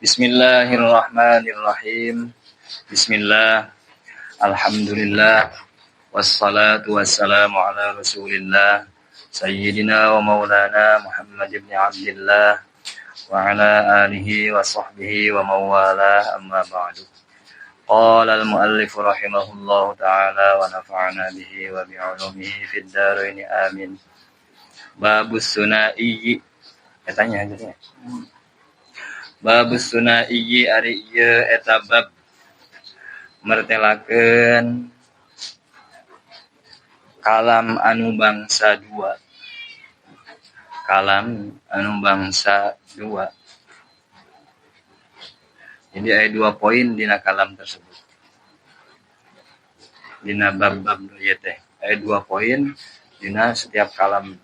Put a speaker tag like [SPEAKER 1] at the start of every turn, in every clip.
[SPEAKER 1] Bismillahirrahmanirrahim. Bismillah. Alhamdulillah. Wassalatu wassalamu ala Rasulillah Sayyidina wa maulana Muhammad ibn Abdillah wa ala alihi wa sahbihi wa mawalah, amma ba'du. Qala al-muallif rahimahullahu ta'ala wa nafa'ana bihi wa bi'ulumihi fid dharain, amin. Babus sunai. Katanya aja ya. Babus sunai ari ieu eta bab mertelakeun kalam anu bangsa dua. Kalam anu bangsa dua. Jadi ada dua poin dina kalam tersebut. Dina bab-bab ieu teh aya dua poin dina setiap kalam.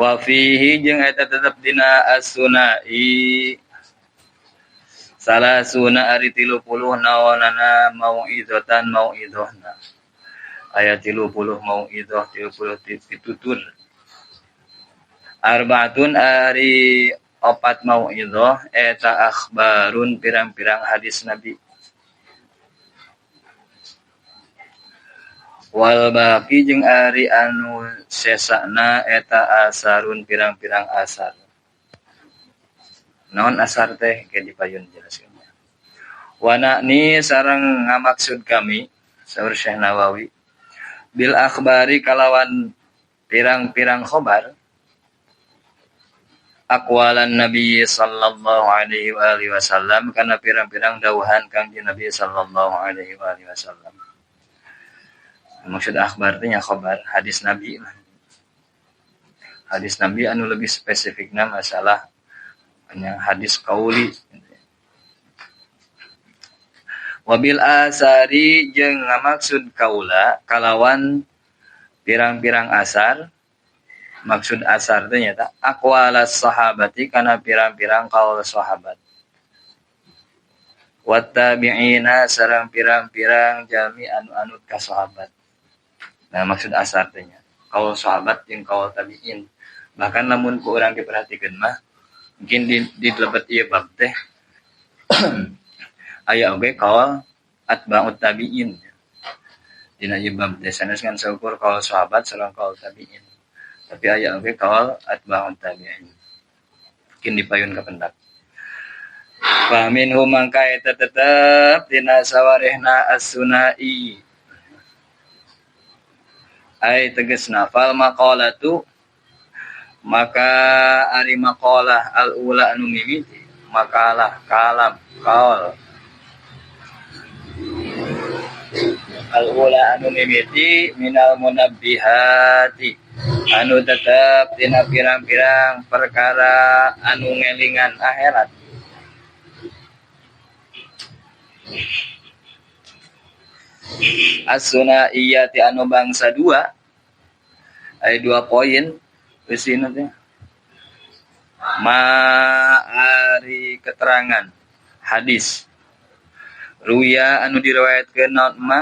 [SPEAKER 1] Wa fihi jeung eta tetep dina as-sunai salasuna ari 30 naonana mau'izatan mau'izahna. Aya 30 mau'izah 30 pitutur. Arbaatun ari opat mau'izah eta akhbarun pirang-pirang hadis Nabi. Wal baqi jeung ari anu sesana eta asarun pirang-pirang asar. Naon asar teh ke dipayun jelaskeun. Wa na'ni sareng ngamaksud kami saur Syekh Nawawi bil akhbari kalawan pirang-pirang khobar aqwalan Nabi sallallahu alaihi wa alihi wasallam kana pirang-pirang dawuhan Kangjeng Nabi sallallahu alaihi wa alihi wasallam. Maksud akhbar teh nya khobar hadis Nabi. Hadis Nabi anu lebih spesifikna masalah nya hadis qauli. Wabil asari jeung ngamaksud kaula kalawan pirang-pirang asar. Maksud asar teh nyaeta aqwalas sahabati kana pirang-pirang kaul sahabat. Wattabi'ina sareng pirang-pirang jalmi anu anut ka sahabat. Nah, maksud asar teh nya kaul sahabat jeung kaul tabi'in. Bahkan lamun ku urang diperhatikeun mah mungkin di lebet ieu bab teh aya oge kaul atba'ut tabi'in. Dina ieu bab teh sanes ngan saukur kaul sahabat sareng kaul tabi'in. Tapi aya oge kaul atba'ut tabi'in. Mungkin dipayun ka pendak. Fa minhum mangka eta tetep dina sawarehna as-sunai. Ai tegasna fal maqalatu maka ari maqalah al-ula anu mimiti makalah kalam qaul al-ula anu mimiti minal munabbihati anu tetep dina pirang-pirang perkara anu ngelingan akhirat. As-sunaiyati anu bangsa dua aya dua poin eusina teh ma ari keterangan hadis ruya anu diriwayatkeun naon ma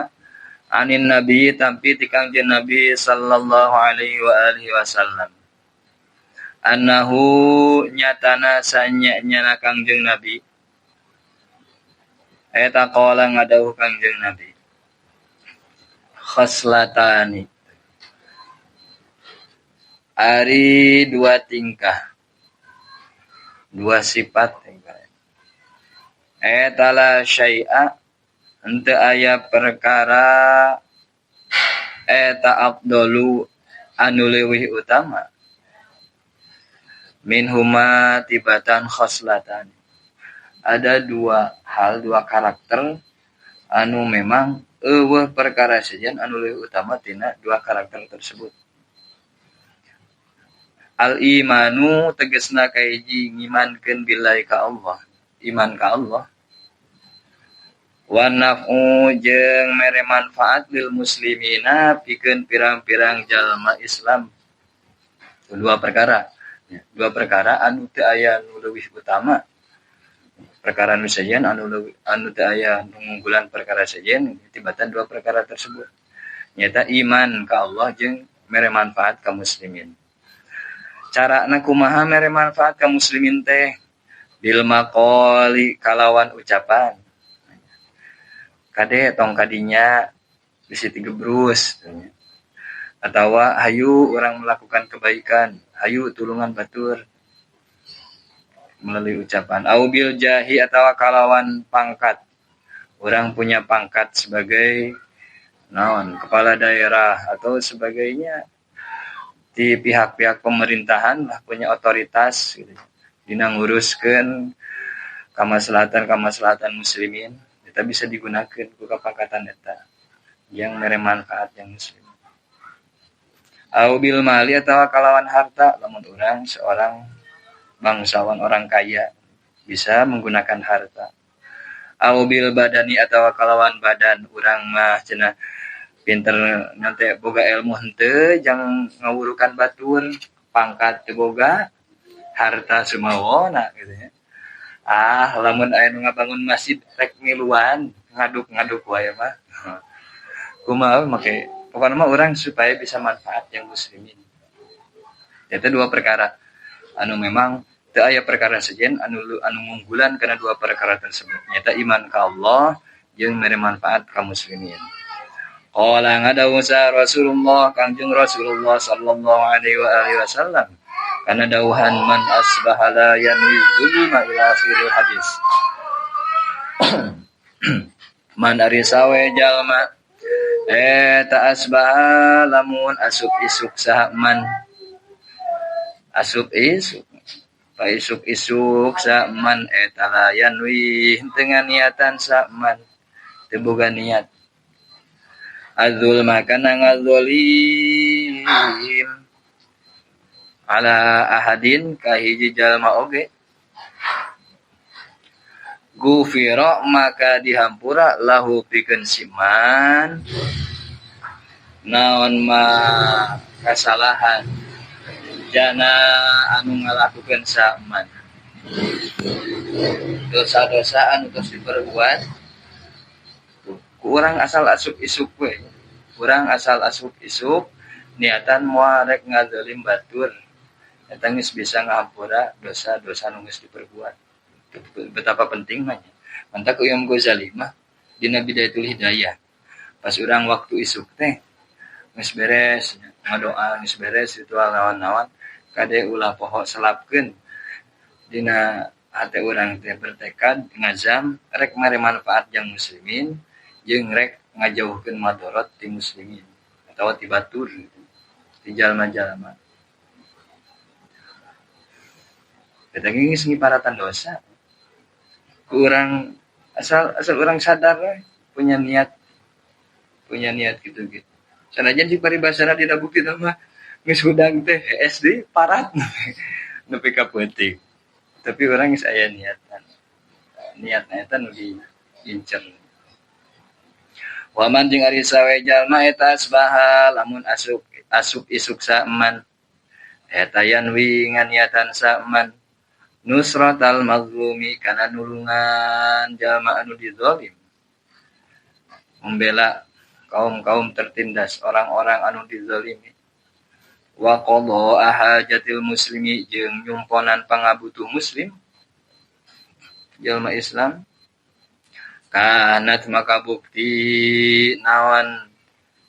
[SPEAKER 1] anin nabi tampi ti Kangjeng Nabi sallallahu alaihi wa alihi wasallam annahu nyatana sanya-nyana Kangjeng Nabi eta qala ngadawuh Kangjeng Nabi khoslatani ari dua tingkah dua sifat eta la syai'a henteu aya perkara eta afdalu anu leuwih utama minhuma tibatan khoslatan. Ada dua hal, dua karakter anu memang eueuh perkara sejen anu leuwih utama tina dua karakter tersebut. Al imanu tegasna kahiji ngimankeun billahi ka Allah, iman ka Allah. Wa naf'u jeung mere manfaat lil muslimina pikeun pirang-pirang jalma Islam. Dua perkara. Dua perkara anu teu aya nu leuwih utama. Perkara nu sejen anu anu teu aya nu ngunggulan perkara sejen tibatan dua perkara tersebut. Nyata iman ka Allah jeung mere manfaat ka muslimin. Carana kumaha mere manfaat ka muslimin teh? Bil maqali kalawan ucapan. Kade tong kadinya bisi tigebrus atawa hayu urang melakukan kebaikan, hayu tulungan batur melalui ucapan. Au bil jahi atawa kalawan pangkat. Orang punya pangkat sebagai naon, kepala daerah atau sebagainya di pihak-pihak pemerintahan lah, punya otoritas gitu. Dina nguruskeun kamaslahatan muslimin, eta bisa digunakeun ku kapangkatan eta yang mere manfaat yang muslim. Au bil mali atawa kalawan harta, lamun urang seorang bangsawan, orang kaya bisa menggunakan harta. Au bil badani atawa kalawan badan, urang mah cenah pinter nanti boga ilmu henteu jang ngawurukan batur, pangkat teu boga, harta sumawona gitu ya. Ah, lamun aya nu ngabangun masjid rek miluan, ngaduk-ngaduk wae mah. Kumaha make pokona mah urang supaya bisa manfaat yang muslimin. Eta dua perkara anu memang teu aya perkara sejen anu ngunggulan kana dua perkara tersebut. Nyata iman ka Allah jeung mere manfaat ka muslimin. Qala ngadawuh Rasulullah Kangjeng Rasulullah sallallahu alaihi wa alihi wasallam kana dawuhan man asbaha la yanwi zulma ila akhiril hadis. Man ari sawe jalma ta asbaha lamun asup isuk saha man, asup isuk pa isuk-isuk saha man eta la yanwi henteu niatan saha man, teu boga niat. Adzulma kana ngazolim ala ahadin ka hiji jalma oge, gufira maka dihampura lahu pikeun siman naon ma kasalahan jana anu ngalakukeun saman, dosa-dosa anu tos diperbuat ku urang asal asup isuk we, urang asal asup isuk niatan moal rek ngazalim batur, eta geus bisa ngahampura dosa-dosa nu geus diperbuat. Betapa penting mah nya. Mantak Imam Ghazali mah dina Bidayatul Hidayah pas urang waktu isuk teh geus beres ngadoa, geus beres ritual naon-naon, kade ulah poho selapkeun dina hate urang teh bertekad ngazam rek mere manfaat jang muslimin jeung rek ngajauhkeun madorot ti muslimin atawa ti batur gitu, ti jalma-jalma. Eta geus ngiparatan dosa. Ku urang asal urang sadar we, punya niat gitu-gitu. Sanajan cik paribasana dina bukti mah geus hudang teh SD parat nepi ka peuting. Tapi urang geus aya niatan. Niatna eta nu diincer. Waman jeung ari sawe jalma eta asbaha lamun asup asup isuk saman eta yanwi nganiatan saman nusratal mazlumi kana nulungan jalma anu dizalim, membela kaum-kaum tertindas, orang-orang anu dizalimi, wa qada hajatil muslimi jeung nyumponan pangabutuh muslim jalma Islam, kanat maka bukti nawan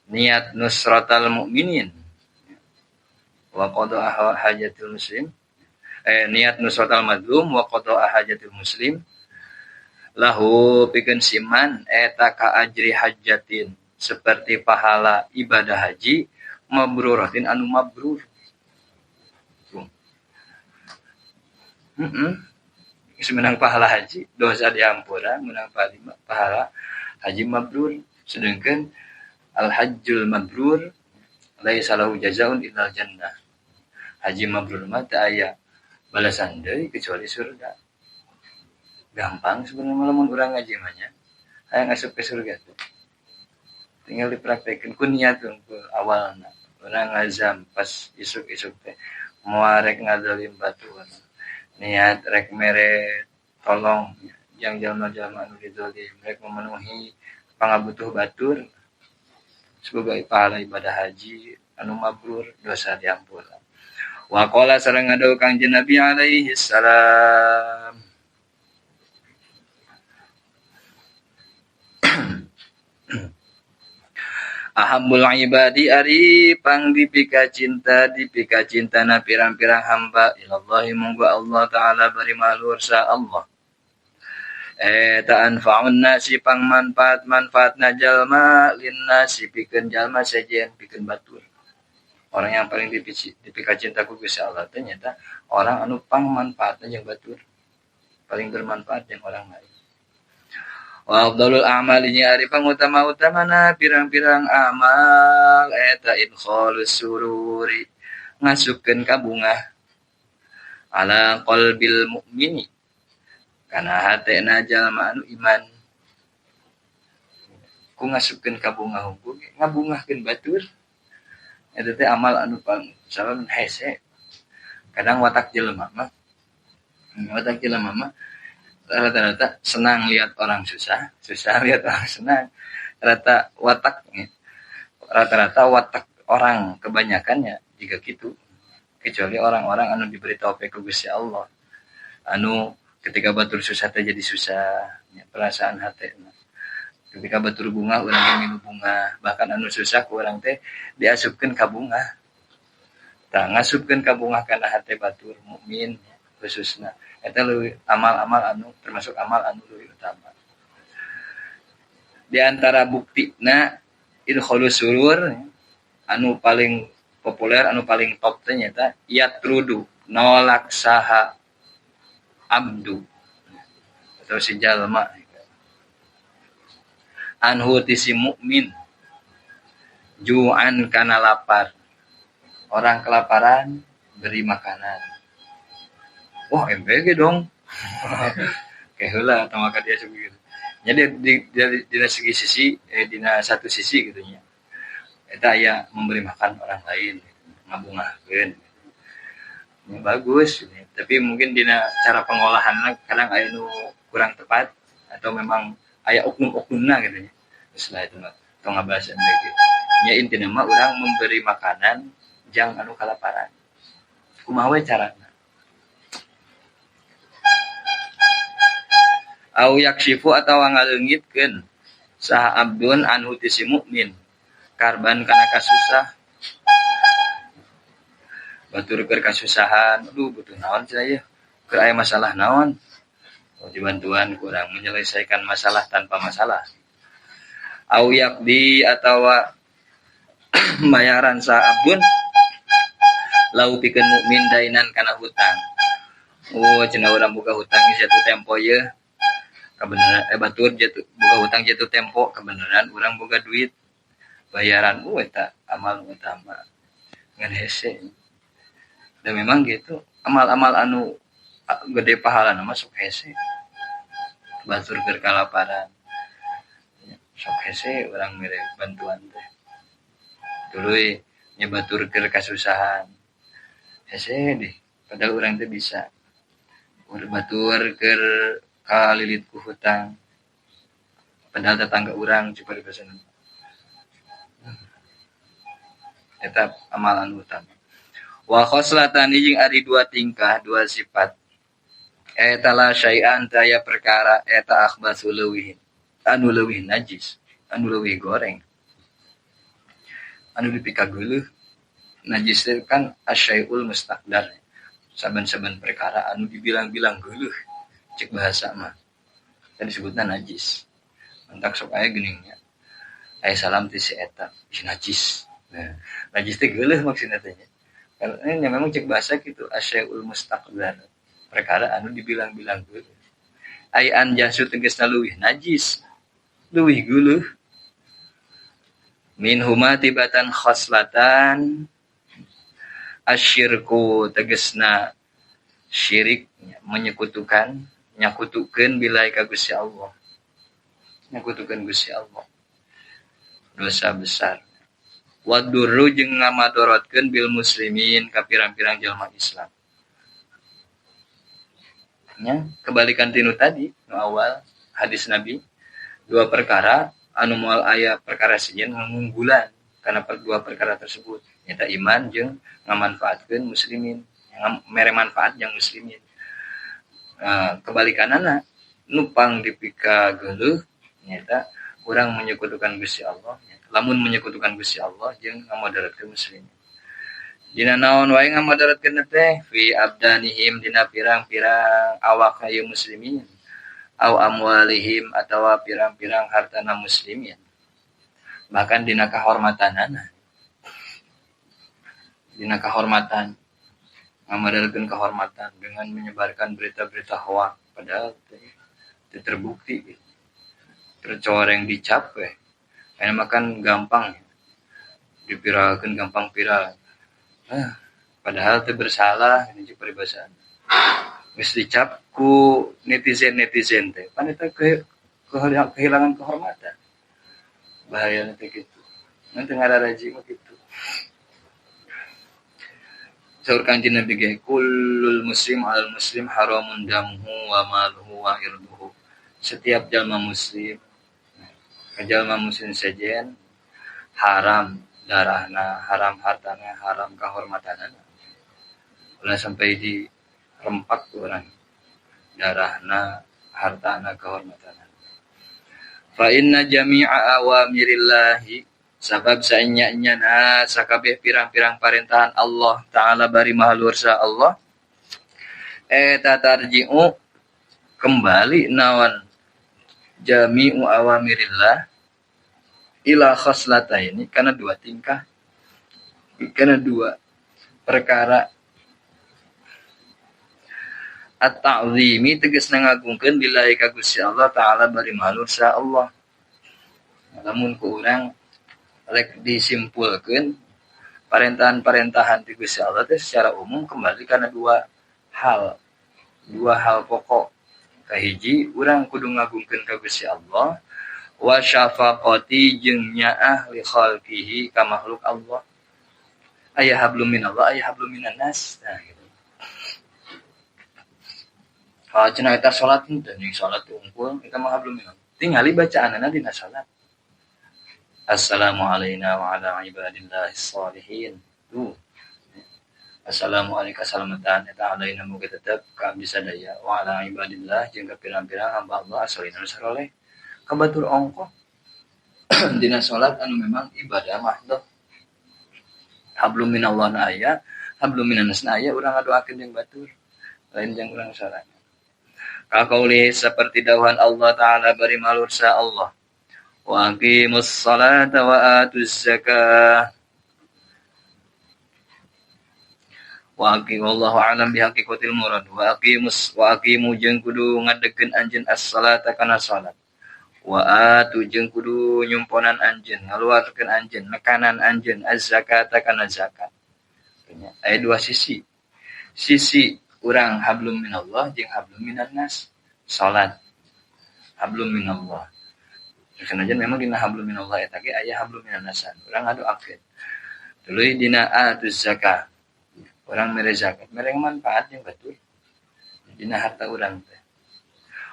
[SPEAKER 1] niat nusratal mukminin wa qada hajatil muslim, niat nusratal mazlum wa qada hajatil muslim lahu pikeun siman eta ka ajri hajatin seperti pahala ibadah haji mabruratin anu mabrur. Menang pahala haji, dosa diampura, menang pahala haji mabrur. Sedangkan al-hajjul mabrur laisa lahu jazaa'un illal jannah. Haji mabrur mah teu aya balasan deui kecuali surga. Gampang sebenarnya lamun urang ngaji mah nya. Hayang asup ke surga tuh. Tinggal dipraktekeun ku niat ku awalna. Urang ngazam pas isuk-isuk teh moal rek ngazalim batur. Niat rek mere tolong yang jalma-jalma anu dizalim, rek memenuhi pangabutuh batur sebagai pahala ibadah haji anu mabrur dosa diampura. Wa qala sareng ngadawuh Kangjeng Nabi alaihi salam. Ahabbul ibadi ari pang dipika cinta na pirang-pirang hamba ilallahi munggu Allah ta'ala bari maluhur sa Allah. Eta anfa'un nasi pang manfaat-manfaatna jalma linnasi pikeun jalma sejen pikeun batur. Orang yang paling dipika cinta ku Gusti Allah teh nyaeta orang anu pang manfaatna jeung batur. Paling bermanfaat jeung orang lain. Wa afdalul a'mali nya ari pangutama-utamana pirang-pirang amal eta idkhalus sururi ngasupkeun ka bungah ala qalbil mukmini kana hatena jalma anu iman ku ngasupkeun ka bungah hungkul ngabungahkeun batur eta teh amal anu pang salam hese kadang watak jelema mah rata-rata senang lihat orang susah, susah lihat orang senang. Rata-rata watak orang kebanyakannya jika gitu. Kecuali orang-orang anu diberi taufik ku Gusti Allah. Anu ketika batur susah teh jadi susah, ya, perasaan hate. Ketika batur bunga urang teh minum bunga, bahkan anu susah ku urang teh diasupkeun ka bunga. Tah ngasupkeun ka bunga kana hate batur mukmin khususna. Eta leuwih amal-amal anu termasuk amal anu leuwih utama. Di antara buktina idkhalus surur anu paling populer anu paling top teh nyaeta yatrudu nolak saha abdu atau si jalma anhu ti si mukmin ju'an kana lapar. Orang kelaparan beri makanan. Wah, MBG dong. Kayak heula atau maka dia gitu. Jadi di segi sisi dina satu sisi gitu nya. Eta aya memberi makan orang lain, ngabungahkeun. Ini bagus, tapi mungkin dina cara pengolahanna kadang aya nu kurang tepat atau memang aya oknum-oknumna gitu nya. Geus lah itu mah tong ngabahas MBG. Nya intina mah urang memberi makanan jang anu kalaparan. Kumaha we carana? Au yakshifu atawa ngaleungitkeun saha abdun anhu ti si mukmin karban kana kasusah batur keur kasusahan aduh butuh naon cenah ieu keur aya masalah naon dibantuan kurang menyelesaikan masalah tanpa masalah au yaqdi atawa bayaran saha abdun lau pikeun mukmin dainan kana hutang oh cenah urang boga hutang jatuh tempo ieu kebenaran batur jatuh boga hutang jatuh tempo kebenaran urang boga duit bayaran eta amal utama ngan hese dan memang gitu amal-amal anu gede pahalana mah sok hese batur keur kalaparan sok hese urang mere bantuan teh tuluy nya batur keur kasusahan hese deh padahal urang teh bisa batur keur kalilit ku hutang padahal tetangga urang coba dibahas eta amalan utama wa khoslatan jeung ari dua tingkah dua sifat eta la syai'an taya perkara eta akhbasu leuwih anu leuwih najis anu leuwih goreng anu dipikageuleuh najis teh kan asyai'ul mustaqdar saben-saben perkara anu dibilang-bilang geuleuh cek bahasa mah tadi disebutna najis entak sok aya geuning nya aya salam ti si eta si najis nah najis teh geuleuh maksudna teh nya karena memang cek bahasa kitu asyai'ul mustaqdar perkara anu dibilang-bilang geuleuh ai anjasu tegasna leuwih najis leuwih geuleuh min huma tibatan khoslatan asyirku tegasna syirik menyekutukan nyakutukeun bilai ka Gusti Allah nyakutukeun Gusti Allah dosa besar wadurru jeung ngamadorotkeun bil muslimin ka pirang-pirang jelema Islam nya kebalikan tinu tadi nu awal hadis Nabi dua perkara anu moal aya perkara sejen ngunggulan karena dua perkara tersebut nyata iman jeung ngamanfaatkeun muslimin mere manfaat jeung muslimin. Kebalikanana nu pang dipika geuleuh nyata urang menyekutukan Gusti Allah, lamun menyekutukan Gusti Allah jeung ngamadaratkeun muslimin. Dina naon wae ngamadaratkeun teh fi abdanihim dina pirang-pirang awak ieu muslimin au amwalihim atawa pirang-pirang hartana muslimin. Bahkan dina kahormatanana. Dina kahormatan ngamadaratkeun kehormatan dengan menyebarkan berita-berita hoak padahal teu terbukti. Tercoreng dicap we. Aya makan gampang dipiralkeun gampang viral. Padahal teu bersalah ini peribahasaan. Geus dicap ku netizen-netizen teh. Pan eta kehilangan kehormatan. Bahayana teh kitu. Ngan teu ngararaji mah kitu. Saur Kanjeng Nabi ge kullul muslim al muslim haramun damuhu wa maluhu wa irduhu. Setiap jalma muslim ka jalma muslim sejen haram darahna, haram hartana, haram kahormatanana. Ulah sampai dirempak ku urang darahna, hartana, kehormatanana. Fa inna jami'a awamirillahi sabab saenya-enyana sakabeh pirang-pirang parentahan Allah Ta'ala bari maha luhur saha Allah eta tarji'u kembali nawan jami'u awamirillah ila khaslataini karena dua tingkah, karena dua perkara. At-ta'zimi tegasna ngagungkeun billahi ka Gusti Allah Ta'ala bari maha luhur saha Allah. Lamun ku urang rek disimpulkeun parentahan-parentahan ti Gusti Allah teh secara umum kembali karena dua hal pokok. Kahiji urang kudu ngagungkeun ka Gusti Allah wa syafaqati jeung nyaah li khalqihi ka makhluk Allah. Aya hablum minallah, aya hablum minan nas. Nah gitu. Kalau cenah eta salat teh jeung salat unggul eta mah hablum minallah. Tingali bacaanana dina salat. Assalamu alayna wa ala ibadillahis sholihin. Tuh. Assalamualaikum salamatan eta alaina muga tetep ka abdi sadaya wa ala ibadillah jeung ka pirang-pirang hamba Allah sholihin anu saroleh. Kabatur ongkoh dina salat anu memang ibadah mahdoh. Hablum minallah na aya, hablum minan nas na aya urang ngadoakeun jeung batur, lain jeung urang sorangan. Kaqauli seperti dawuhan Allah Ta'ala bari malur sa Allah. Wa aqimus salata wa atuz zakah. Wa aqim wallahu a'lam bi haqiqatil murad. Wa aqimus wa aqimu jeung kudu ngadegkeun anjeun as-salata kana salat. Wa atu jeung kudu nyumponan anjeun, ngaluarkeun anjeun, nekanan anjeun az-zakata kana zakat. Aya dua sisi. Sisi urang hablum minallah jeung hablum minan nas. Salat hablum minallah. Sanajan memang dina hablum minallah eta ge aya hablum minan nasan. Urang ngadoakeun. Tuluy dina atuz zakat. Urang mere zakat, mere manfaat jeung batur. Dina harta urang teh.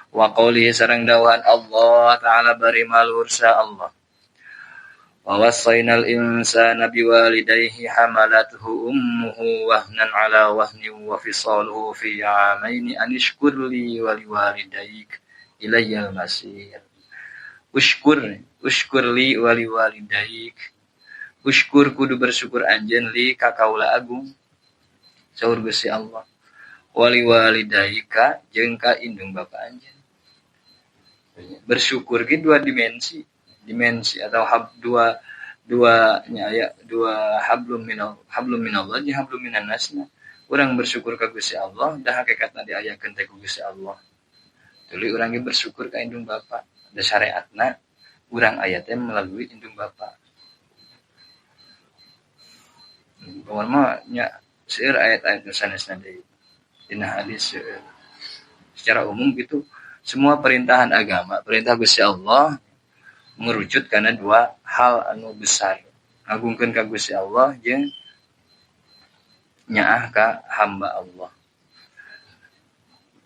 [SPEAKER 1] Wa qaulihi sareng dawuhan Allah Ta'ala bari maluhur sa Allah. Wa wassaynal insana biwalidayhi hamalathu ummuhu wahnan ala wahnin wa fisaluhu fi 'amaini an ishkur li wa liwalidayk ilayyal masir. Ushkur, ushkur li wa liwalidayk. Ushkur kudu bersyukur anjeun li ka kaula agung. Saur Gusti Allah. Wali walidayka jeung ka indung bapa anjeun. Bersyukur ge dua dimensi, dimensi atau hab dua dua nya aya dua hablum minallah jeung hablum minan nasna. Urang bersyukur ka Gusti Allah da hakikatna diayakeun teh ku Gusti Allah. Tuluy urang ge bersyukur ka indung bapa. Da syariatna urang aya teh melalui indung bapa. Pokona mah nya seueur ayat-ayat nu sanesna deui. Dina hadis secara umum gitu semua perintahan agama, perintah Gusti Allah mengerucut karena dua hal anu besar. Ngagungkeun ka Gusti Allah jeung nyaah ka hamba Allah.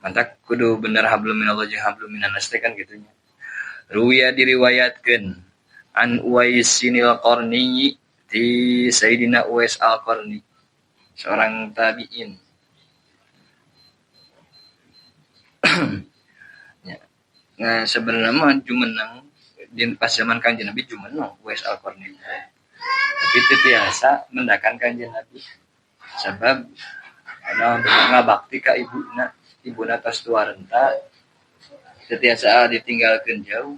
[SPEAKER 1] Mantak kudu bener hablum minallah jeung hablum minan nas teh kan kitu nya. Ruwiya diriwayatkeun an Uwaisinil Qarni Ti Sayyidina Uwais Al-Qarni, seorang tabi'in. Ya. Nah, sebenarnya mah jumeneng di pas zaman Kanjeng Nabi jumeneng Uwais Al-Qarni. Tapi teu tiasa mendakan Kanjeng Nabi. Sebab anu ngabakti ka ibuna, ibuna tos tua renta, teu tiasa ditinggalkeun jauh.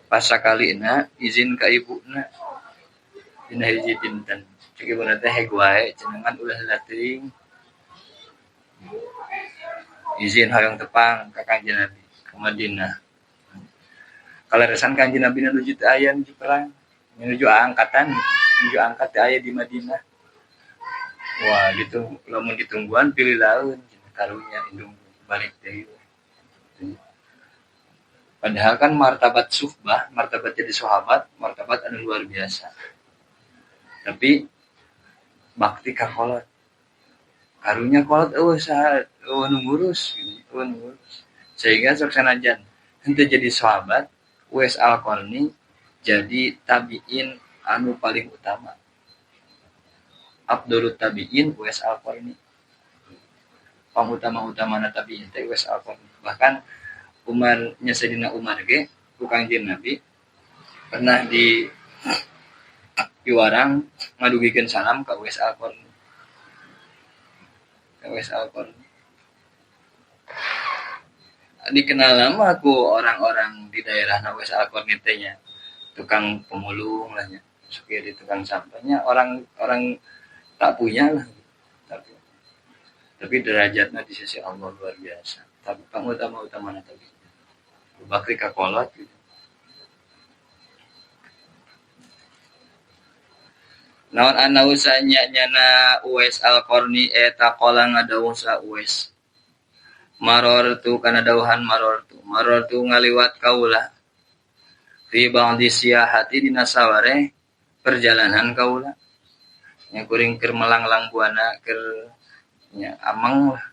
[SPEAKER 1] Pas sakalina izin ka ibuna. Dina hiji dinten. Cek ibuna teh heg wae cenah ulah heula teuing. Izin hoyong tepang ka Kanjeng Nabi ka Madinah. Kaleresan Kanjeng Nabi nuju teu aya nuju perang, nuju angkatan, nuju angkat teu aya di Madinah. Wah, gitu lamun ditungguan pilih laun karunya indung balik deui. Padahal kan martabat suhbah, martabat jadi sahabat, martabat anu luar biasa. Tapi bakti ka kolot. Karunya kolot eueuh saha eueuh nu ngurus, eueuh nu ngurus. Sehingga sok sanajan henteu jadi sahabat, Uwais Al-Qarni jadi tabi'in anu paling utama. Abdul tabi'in Uwais Al-Qarni. Pangutama-utamana tabi'in teh Uwais Al-Qarni. Bahkan Umar nya Sayyidina Umar ge ku Kangjeng Nabi pernah di piwarang ngadugikeun salam ka Uwais Al-Qarni. Ka Uwais Al-Qarni. Dikenal lama ku orang-orang di daerah Uwais Al-Qarni teh nya, tukang pemulung lah nya, sok di tukang sampahnya, orang-orang tak punya lah. Tapi derajatnya di sisi Allah luar biasa. Tapi pangutama-utamana tadi bakti ka kolot gitu. Naon anausa nya nyana Uwais Al-Qarni eta qala ngadawuh sa Uwais. Marortu kana dawuhan marortu. Marortu ngaliwat kaula. Fi ba'di siyahati dina saware perjalanan kaula. Nya kuring keur melanglang buana keur nya amang lah.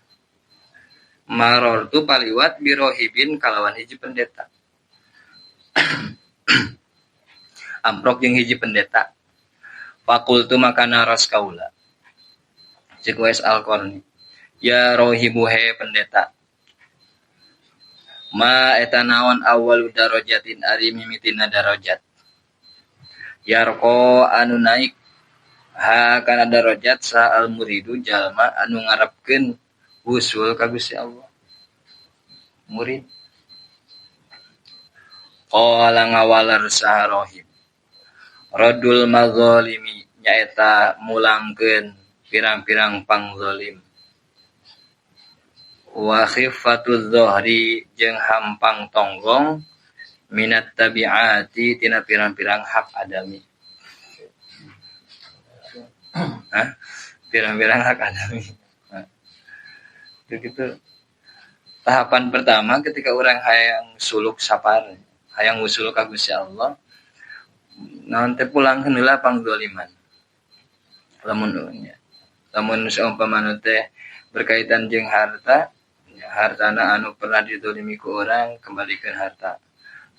[SPEAKER 1] Marortu paliwat birohibin kalawan hiji pendeta. Amprok jeung hiji pendeta. Fakultu maka naros kaula. Cek Uwais Al-Qarni. Ya rohibu he pendeta. Ma eta naon awwalu darajatin ari mimitina darajat. Yarqa anu naik ha kana darajat sa al muridu jalma anu ngarepkeun usul ka Gusti Allah. Murid. Qala ngawaler saha rohib. Radul mazalimi nyaeta mulangkeun pirang-pirang pangzalim. Wa khiffatuz dhahri jeung hampang tonggong minat tabiati tina pirang-pirang hak adami. Hah? Pirang-pirang hak adami. Nah, begitu. Tahapan pertama ketika orang hayang suluk sapar, hayang usul ka Gusti Allah, naon teh pulang heula pangzaliman. Lamun nya, lamun saumpamana teh berkaitan jeung harta, ya, hartana anu pernah didolimi ku urang, kembalikan harta.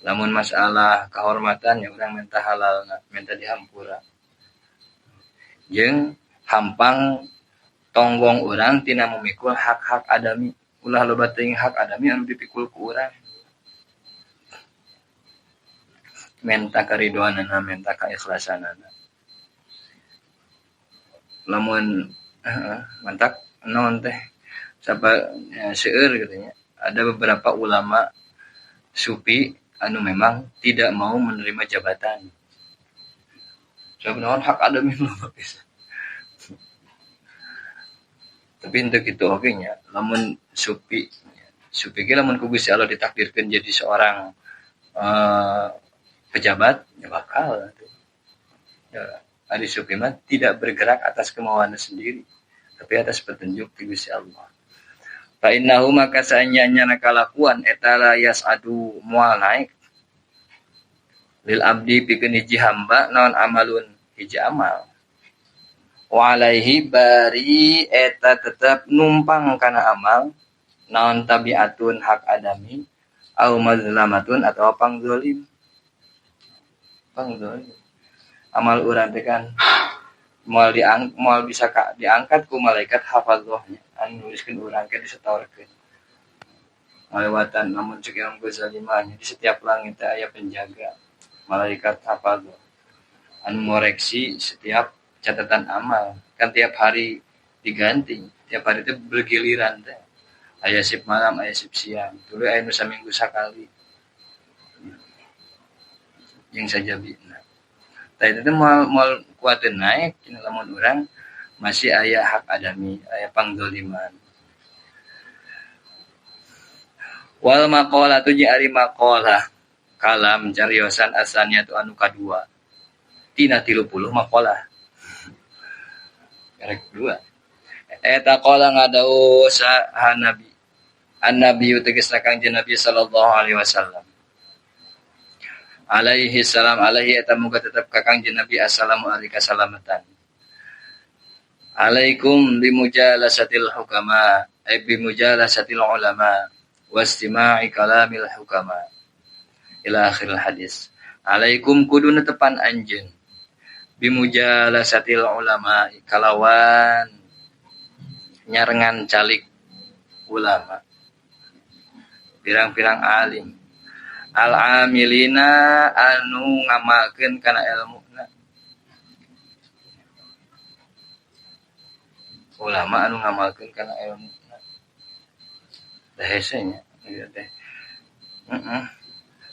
[SPEAKER 1] Lamun masalah kehormatan ya urang minta halalna, minta dihampura. Jeung hampang tonggong urang tina memikul hak-hak adami, ulah loba teuing hak adami anu dipikul ku urang. Menta karidoanana, menta keikhlasanana. Lamun mantak naon teh sapa ya, seueur gitu nya. Ada beberapa ulama sufi anu memang tidak mau menerima jabatan. Sebab naon hak adami loba pisan. Tapi untuk itu oge nya, lamun sufi sufi ge lamun ku Gusti Allah ditakdirkeun jadi seorang pejabat ya bakal. Ya, ari sufi mah tidak bergerak atas kemauannya sendiri, tapi atas petunjuk ti Gusti Allah. Fa innahu maka saanya kalakuan eta la yas'adu moal naik lil abdi pikeun hiji hamba naon amalun hiji amal. Wa alaihi bari eta tetep numpang kana amal naon tabiatun hak adami au mazlamatun atau pangzalim. Pangzalim. Amal urang teh kan moal moal bisa diangkat ku malaikat hafadzahnya anu nuliskeun urang ke disetorkeun. Ngalewatan lamun cek Imam Ghazali mah di setiap langit teh aya penjaga malaikat hafadzah anu ngoreksi setiap catatan amal. Kan tiap hari diganti, tiap hari teh bergiliran teh. Aya sip malam, aya sip siang. Tuluy aya nu saminggu sakali. Jeung sajabina. Tah eta teh moal kuateun naek cenah lamun urang masih aya hak adami, aya pangzoliman. Wal maqalatu jeung ari maqalah kalam cariosan asaniyatu anu kadua. Tina 30 maqalah. Karek dua. Eta qala ngadau saha nabi. An-nabiyyu tegasna Kangjeng Nabi sallallahu alaihi wasallam. Alaihi salam alaihi eta muga tetep ka Kangjeng Nabi assalamu alaihi salamatan. Alaikum bimujalasatil hukama ay bimujalasatil ulama wastima'i kalamil hukama ila akhir hadis. Alaikum kudu netepan anjeun bimujalasatil ulama kalawan nyarengan calik ulama pirang-pirang alim al-amilina anu ngamalkeun kana ilmuna. Ulama anu ngamalkeun kana ilmuna. Teh hese nya ieu teh.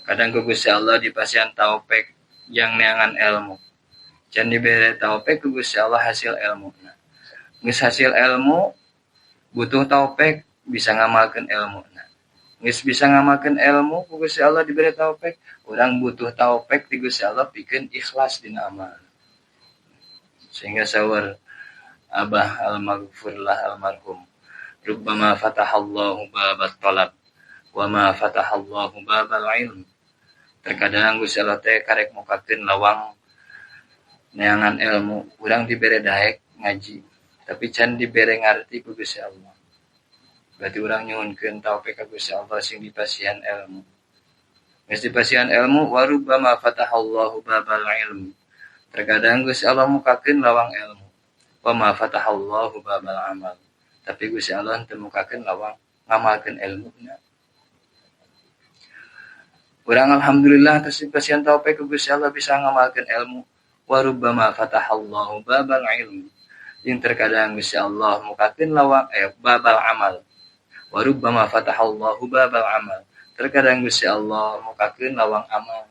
[SPEAKER 1] Kadang ku Gusti Allah dipasihan taufik yang neangan ilmu. Can dibere taufik ku Gusti Allah hasil ilmuna. Geus hasil ilmu butuh taufik bisa ngamalkeun ilmuna. Geus bisa ngamalkeun ilmu ku Gusti Allah dibere taufik, urang butuh taufik ti Gusti Allah pikeun ikhlas dina amal. Sehingga saur Abah al-maghfurlah almarhum, rubbama fatahallahu babat talab wa ma fatahallahu babal ilm. Terkadang Gusti Allah teh karek mukakeun lawang neangan ilmu, urang dibere daek ngaji, tapi can dibere ngarti ku Gusti Allah. Berarti urang nyuhunkeun taufik ka Gusti Allah sing dipasihan ilmu. Geus dipasihan ilmu wa rubbama fatahallahu babal ilm. Terkadang Gusti Allah mukakeun lawang ilmu. Wa ma fatahallahu babal amal. Tapi Gusti Allah teu mukakeun lawang ngamalkeun ilmuna. Urang alhamdulillah tos dipasihan taufik ku Gusti Allah bisa ngamalkeun ilmu. Wa rubbama fatahallahu babal ilm. Jeung terkadang Gusti Allah mukakeun lawang babal amal. Wa rubbama fatahallahu babal amal. Terkadang Gusti Allah mukakeun lawang amal.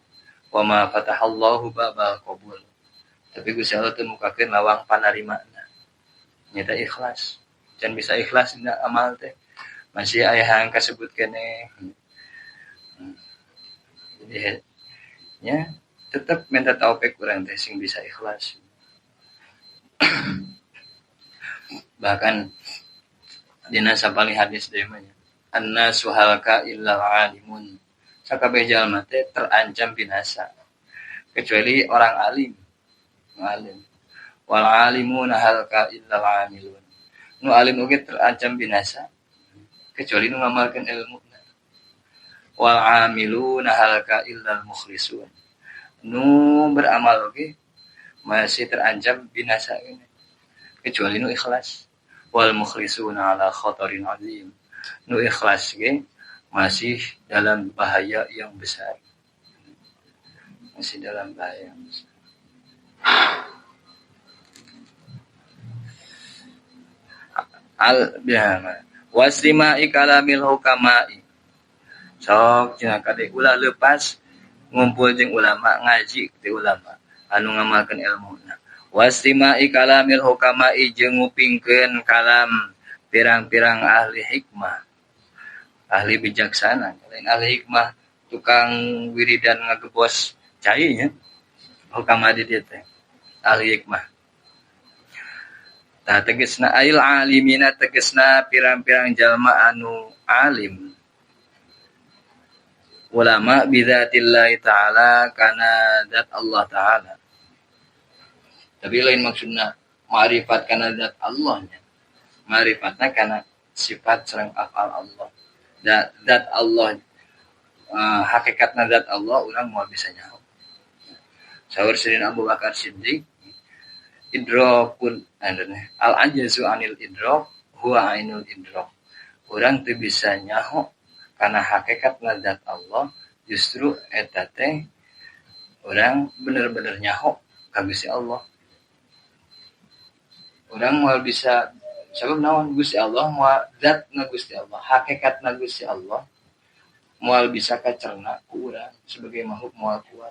[SPEAKER 1] Wa ma fatahallahu babal qabul. Tapi Gusti Allah teu mukakeun lawang panarimana. Nyata ikhlas. Can bisa ikhlas dina amal teh. Masih aya hayang kasebut keneh. Jadi nya tetep minta taufik urang teh sing bisa ikhlas. Bahkan dina sapalih hadis deui mah nya, annasu halaka illal alimun. Sakabeh jalma teh terancam binasa kecuali orang alim. Alim. Wal alimuna halaka illal amilun. Nu alim oge terancam binasa kecuali nu ngamalkeun ilmuna. Wal amiluna halaka illal mukhlisun. Nu beramal oge masih terancam binasa kecuali nu ikhlas. Wal mukhlisuna ala khatarin azim. Nu ikhlas ge masih dalam bahaya yang besar. Masih dalam bahaya yang besar. Al biama waslima'i kalamil hukama'i. Sok cenah kade ulah lepas ngumpul jeung ulama, ngaji ti ulama anu ngamalkeun ilmuna. Waslima'i kalamil hukama'i jeung ngupingkeun kalam pirang-pirang ahli hikmah, ahli bijaksana. Lain ahli hikmah tukang wiridan ngagebos cai nya. Hukama di dieu teh ahli hikmah. Tah tegasna ail alimina tegasna pirang-pirang jalma anu alim. Ulama bidzatillahi ta'ala kana zat Allah ta'ala. Tapi lain maksudna ma'rifat kana zat Allah nya. Ma'rifatna kana sifat sareng afal Allah. Zat Allah, hakikatna zat Allah urang moal bisa nyaho. Saur Sayyidina Abu Bakar Siddiq idrakun al ajazu anil idrak huwa ainul idrak. Urang teu bisa nyaho kana hakikat zat Allah, justru eta teh urang bener-bener nyaho ka Gusti Allah. Urang moal bisa sabab naon Gusti Allah moal zatna Gusti Allah, hakikatna Gusti Allah moal bisa kacerna ku urang sebagai makhluk moal kuat.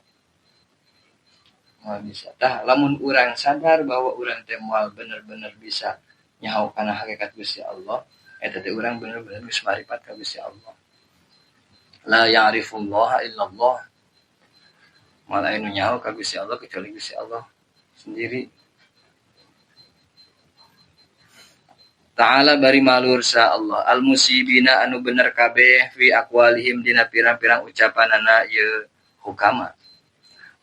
[SPEAKER 1] Moal bisa. Tah lamun urang sadar bahwa urang teh moal bener-bener bisa nyaho kana hakikat Gusti Allah, eta teh urang bener-bener geus maripat ka Gusti Allah. La ya'rifullaha illallah. Moal aya nu nyaho ka Gusti Allah kecuali Gusti Allah sendiri. Ta'ala bari malur sa Allah al-musibina anu bener kabeh fi aqwalihim dina pirang-pirang ucapanana ieu hukama.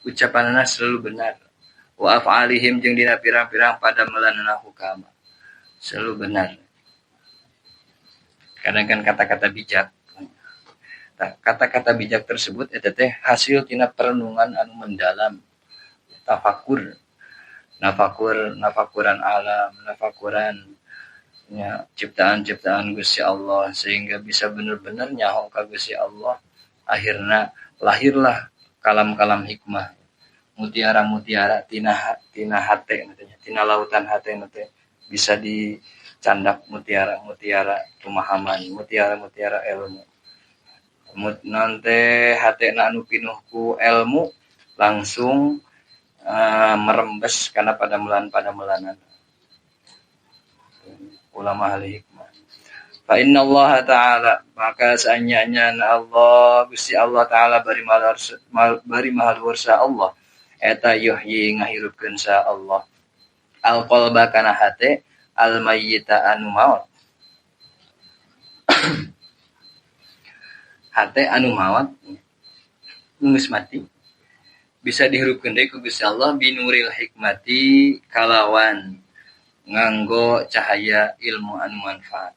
[SPEAKER 1] Ucapanana selalu benar. Wa af'alihim jeung dina pirang-pirang padamelanana hukama. Selalu benar. Kadang kan kata-kata bijak. Kata-kata bijak tersebut eta teh hasil tina perenungan anu mendalam, tafakur, nafakur, nafakuran alam, nafakuran ya, ciptaan-ciptaan Gusti Allah sehingga bisa bener-bener nyaho ka Gusti Allah. Akhirna lahirlah kalam-kalam hikmah, mutiara-mutiara tina tina hate katanya, tina lautan hate teh bisa dicandak mutiara-mutiara pemahaman, mutiara-mutiara ilmu. Nanti hatena anu pinuh ku ilmu langsung merembes karena padamelan-padamelanan ulama ahli hikmah. Fa inna Allah ta'ala maka saanyanya Allah Gusti Allah ta'ala bari maha luhur sa Allah eta yuhyi ngahirupkeun sa Allah al qalba kana hate al mayyita anu maot. Hate anu maot geus mati bisa dihirupkeun deui ku Gusti Allah binuril hikmati kalawan nganggo cahaya ilmu anu manfaat,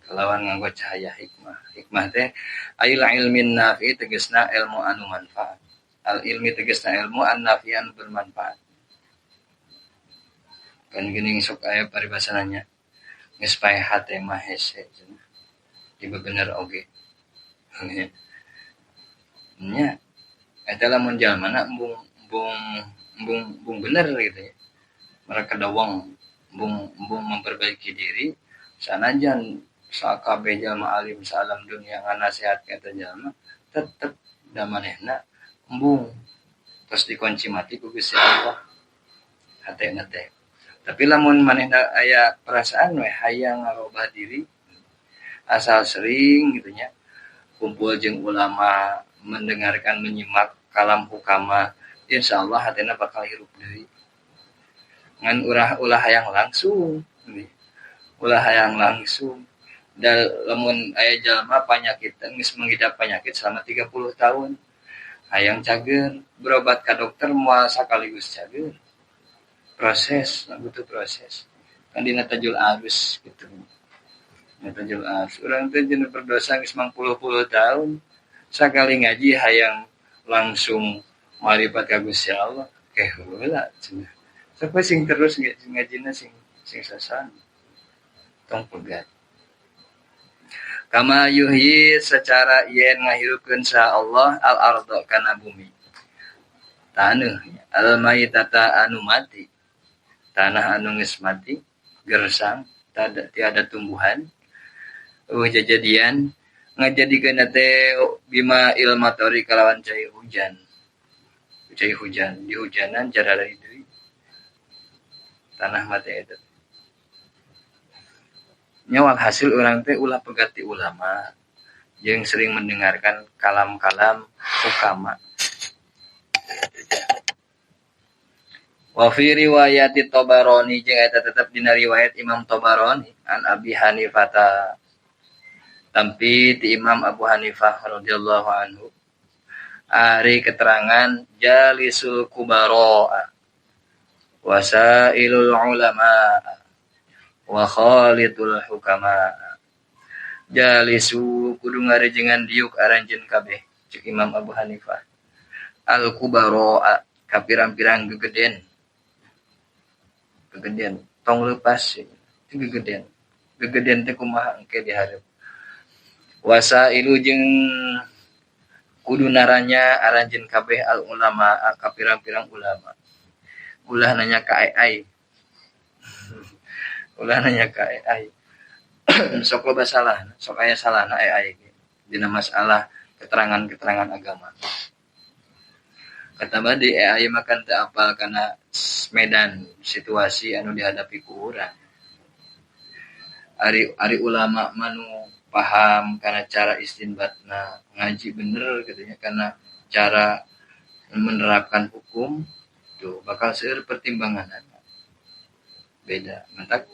[SPEAKER 1] kalawan nganggo cahaya hikmah. Hikmah teh ail ilmin nafi tegasna ilmu anu manfaat. Al ilmi tegasna ilmu an nafi anu bermanfaat. Kan geuning sok aya paribasananya geus paeh hate mah hese cenah. Dibebener oge. Nya eta lamun jalmana embung embung embung embung bener gitu ya. Mereka dawang embung embung memperbaiki diri sanajan sakabeh jalma alim salam dunia nganasehat ka eta jalma tetep da manehna embung terus dikunci mati ku Gusti Allah hatena teh. Tapi lamun manehna aya perasaan we hayang ngarobah diri asal sering gitu nya kumpul jeung ulama mendengarkan menyimak kalam hukama insyaallah hatena bakal hirup deui. Ngan ulah hayang langsung, ulah hayang langsung. Dan lamun aya jalma panyakitan geus mengidap penyakit selama 30 tahun, hayang cager, berobat ka dokter moal sakaligus cager. Proses, butuh proses. Kan dina tajul arus gitu. Dina tajul arus. Urang teh jeung berdosa geus mangpuluh-puluh tahun, sakali ngaji hayang langsung maripat ka Gusti Allah, keh heula cenah. Sampai sing terus ngajina sing sing sasan tong pegat. Kama yuhyi secara yen ngahirupkeun sa Allah al ardo kana bumi. Taneuh al maitata anu mati. Tanah anu geus mati, gersang, tiada tumbuhan. Eueuh jajadian ngajadikeun teh bima ilmatori kalawan cai hujan. Cai hujan, di hujanan jarada deui. Tanah mati eta. Nyawal hasil urang teh ulah pegati ulama jeung sering mendengarkan kalam-kalam hukama. Wa fi riwayati Tabarani jeung eta tetep dina riwayat Imam Tabarani an Abi Hanifah tampi ti Imam Abu Hanifah radhiyallahu anhu ari keterangan jalisul kubara wasailul ulama wa khalitul hukama. Jalisu kudu ngarejengan diuk aranjeun kabeh cek Imam Abu Hanifah al kubara Ka pirang-pirang gegeden. Gegeden tong leupas itu gegeden. Gegeden teh kumaha engke dihareup. Wasailu jeung kudu naranya aranjeun kabeh al ulama ka pirang-pirang ulama. Ulah nanya ka AI. Ulah nanya ka AI. Sok loba salah, sok aya salahna AI dina masalah keterangan-keterangan agama. Kataba di AI makan teu apal kana medan situasi anu dihadapi ku urang. Ari ulama mah nu paham kana cara istinbatna, ngaji bener katanya kana cara menerapkan hukum tuh bakal seueur pertimbanganna. Beda. Mantak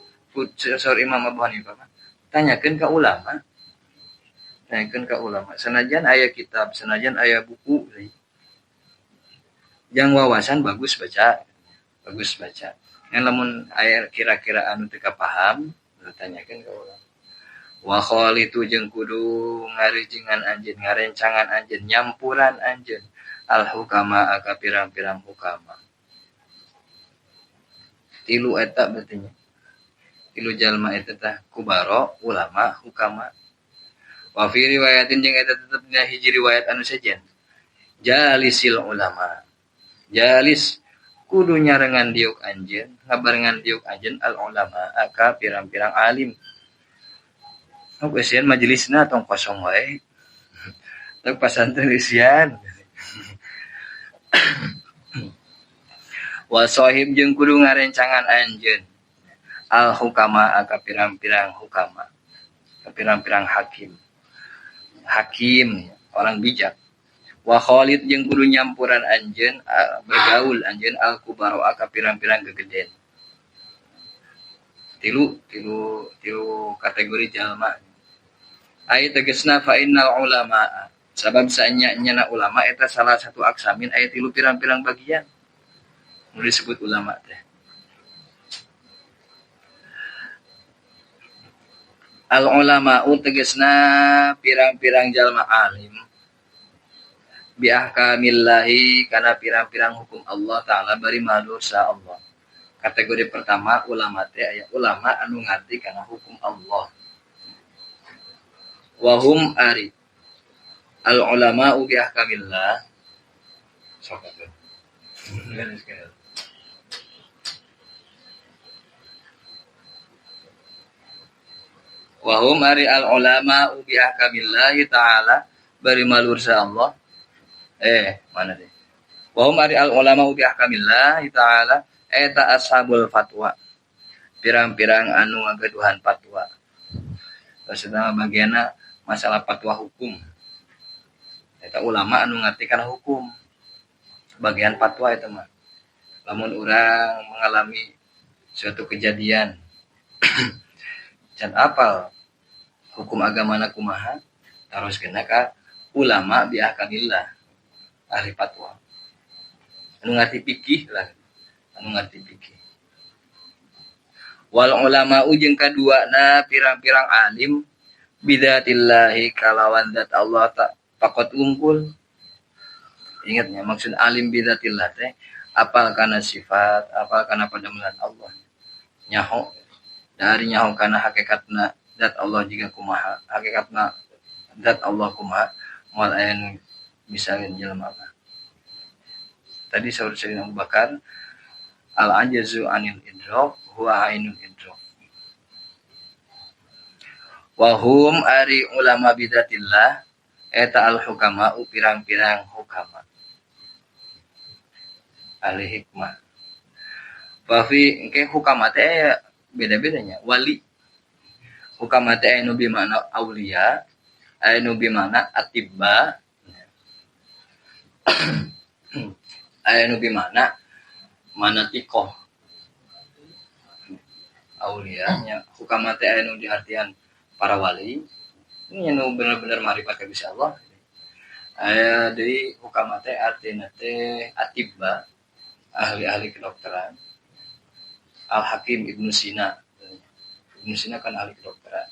[SPEAKER 1] saur Imam Abu Hanifah mah tanyakeun ka ulama. Tanyakeun ka ulama. Sanajan aya kitab, sanajan aya buku yang wawasan bagus baca. Bagus baca. Ngan lamun aya kira-kira anu teu kapaham, tanyakeun ka ulama. Wa khalitu jeung kudu ngarijingan anjeun, ngarencangan anjeun, nyampuran anjeun al hukama ka pirang-pirang hukama. Tilu eta berarti nya. Tilu jalma eta tah kubaro, ulama, hukama. Wa fi riwayatin jeung eta tetep dina hiji riwayat anu sejen. Jalisil ulama. Jalis kudu nyarengan diuk anjeun, ngabarengan diuk anjeun al ulama ka pirang-pirang alim. Sok eusian majelisna tong kosong wae. Tong pasantren eusian. Wa sahib jeung kudu ngarencangan anjeun al hukama ka pirang-pirang hukama, ka pirang-pirang hakim. Hakim orang bijak. Wa khalid jeung kudu nyampuran anjeun bergaul anjeun al kubaro ka pirang-pirang gegeden. Tilu kategori jalma. Ai tegasna fa innal ulama sabab saenya-nyana ulama eta salah satu aksamin aya tilu pirang-pirang bagian nu disebut ulama teh. Al ulama tegasna pirang-pirang jalma alim bi ahkamillahi kana pirang-pirang hukum Allah taala bari madosa Allah. Kategori pertama ulama teh aya ulama anu ngarti kana hukum Allah. Wahum ari al ulama bi ahkamillah. Sok atuh. Wahum ari al ulama bi ahkamillahi taala bari malursa Allah. Mana deh? Wahum ari al ulama bi ahkamillahi taala eta ashabul fatwa. Pirang-pirang anu ngagaduhan fatwa. Maksudna bagianna masalah fatwa hukum. Eta ulama anu ngarti kana hukum. Bagian fatwa eta mah. Lamun urang mengalami suatu kejadian can apal hukum agamana kumaha, taroskeun ka ulama bi ahkamillah, ahli fatwa. Anu ngarti fikih lah, anu ngarti fikih. Wal ulama jeung kaduana pirang-pirang alim bidzatillahi kalawan zat Allah tak pakot unggul. Ingatnya maksud alim bidzatillah teh apal kana sifat, apal kana padamelan Allah. Nyaho dari nyaho kana hakikatna zat Allah jiga kumaha, hakikatna zat Allah kumaha, moal aya nu bisa jelema mah. Tadi saur Sayyidina Abu Bakar al ajazu anil idrak huwa ainul idrak. Wa hum ari ulama bidzatillah eta al hukama pirang-pirang hukama ahli hikmah. Fa fi engke hukama teh beda-bedanya wali. Hukama teh anu bi makna aulia, anu bi makna atibba, anu bi makna manatikoh. Aulia nya hukama teh anu diartian para wali, ini anu bener-bener marifat ka Gusti Allah. Aya deui hukama teh artina teh atibba, ahli-ahli kedokteran. Al-Hakim Ibnu Sina. Ibnu Sina kan ahli kedokteran.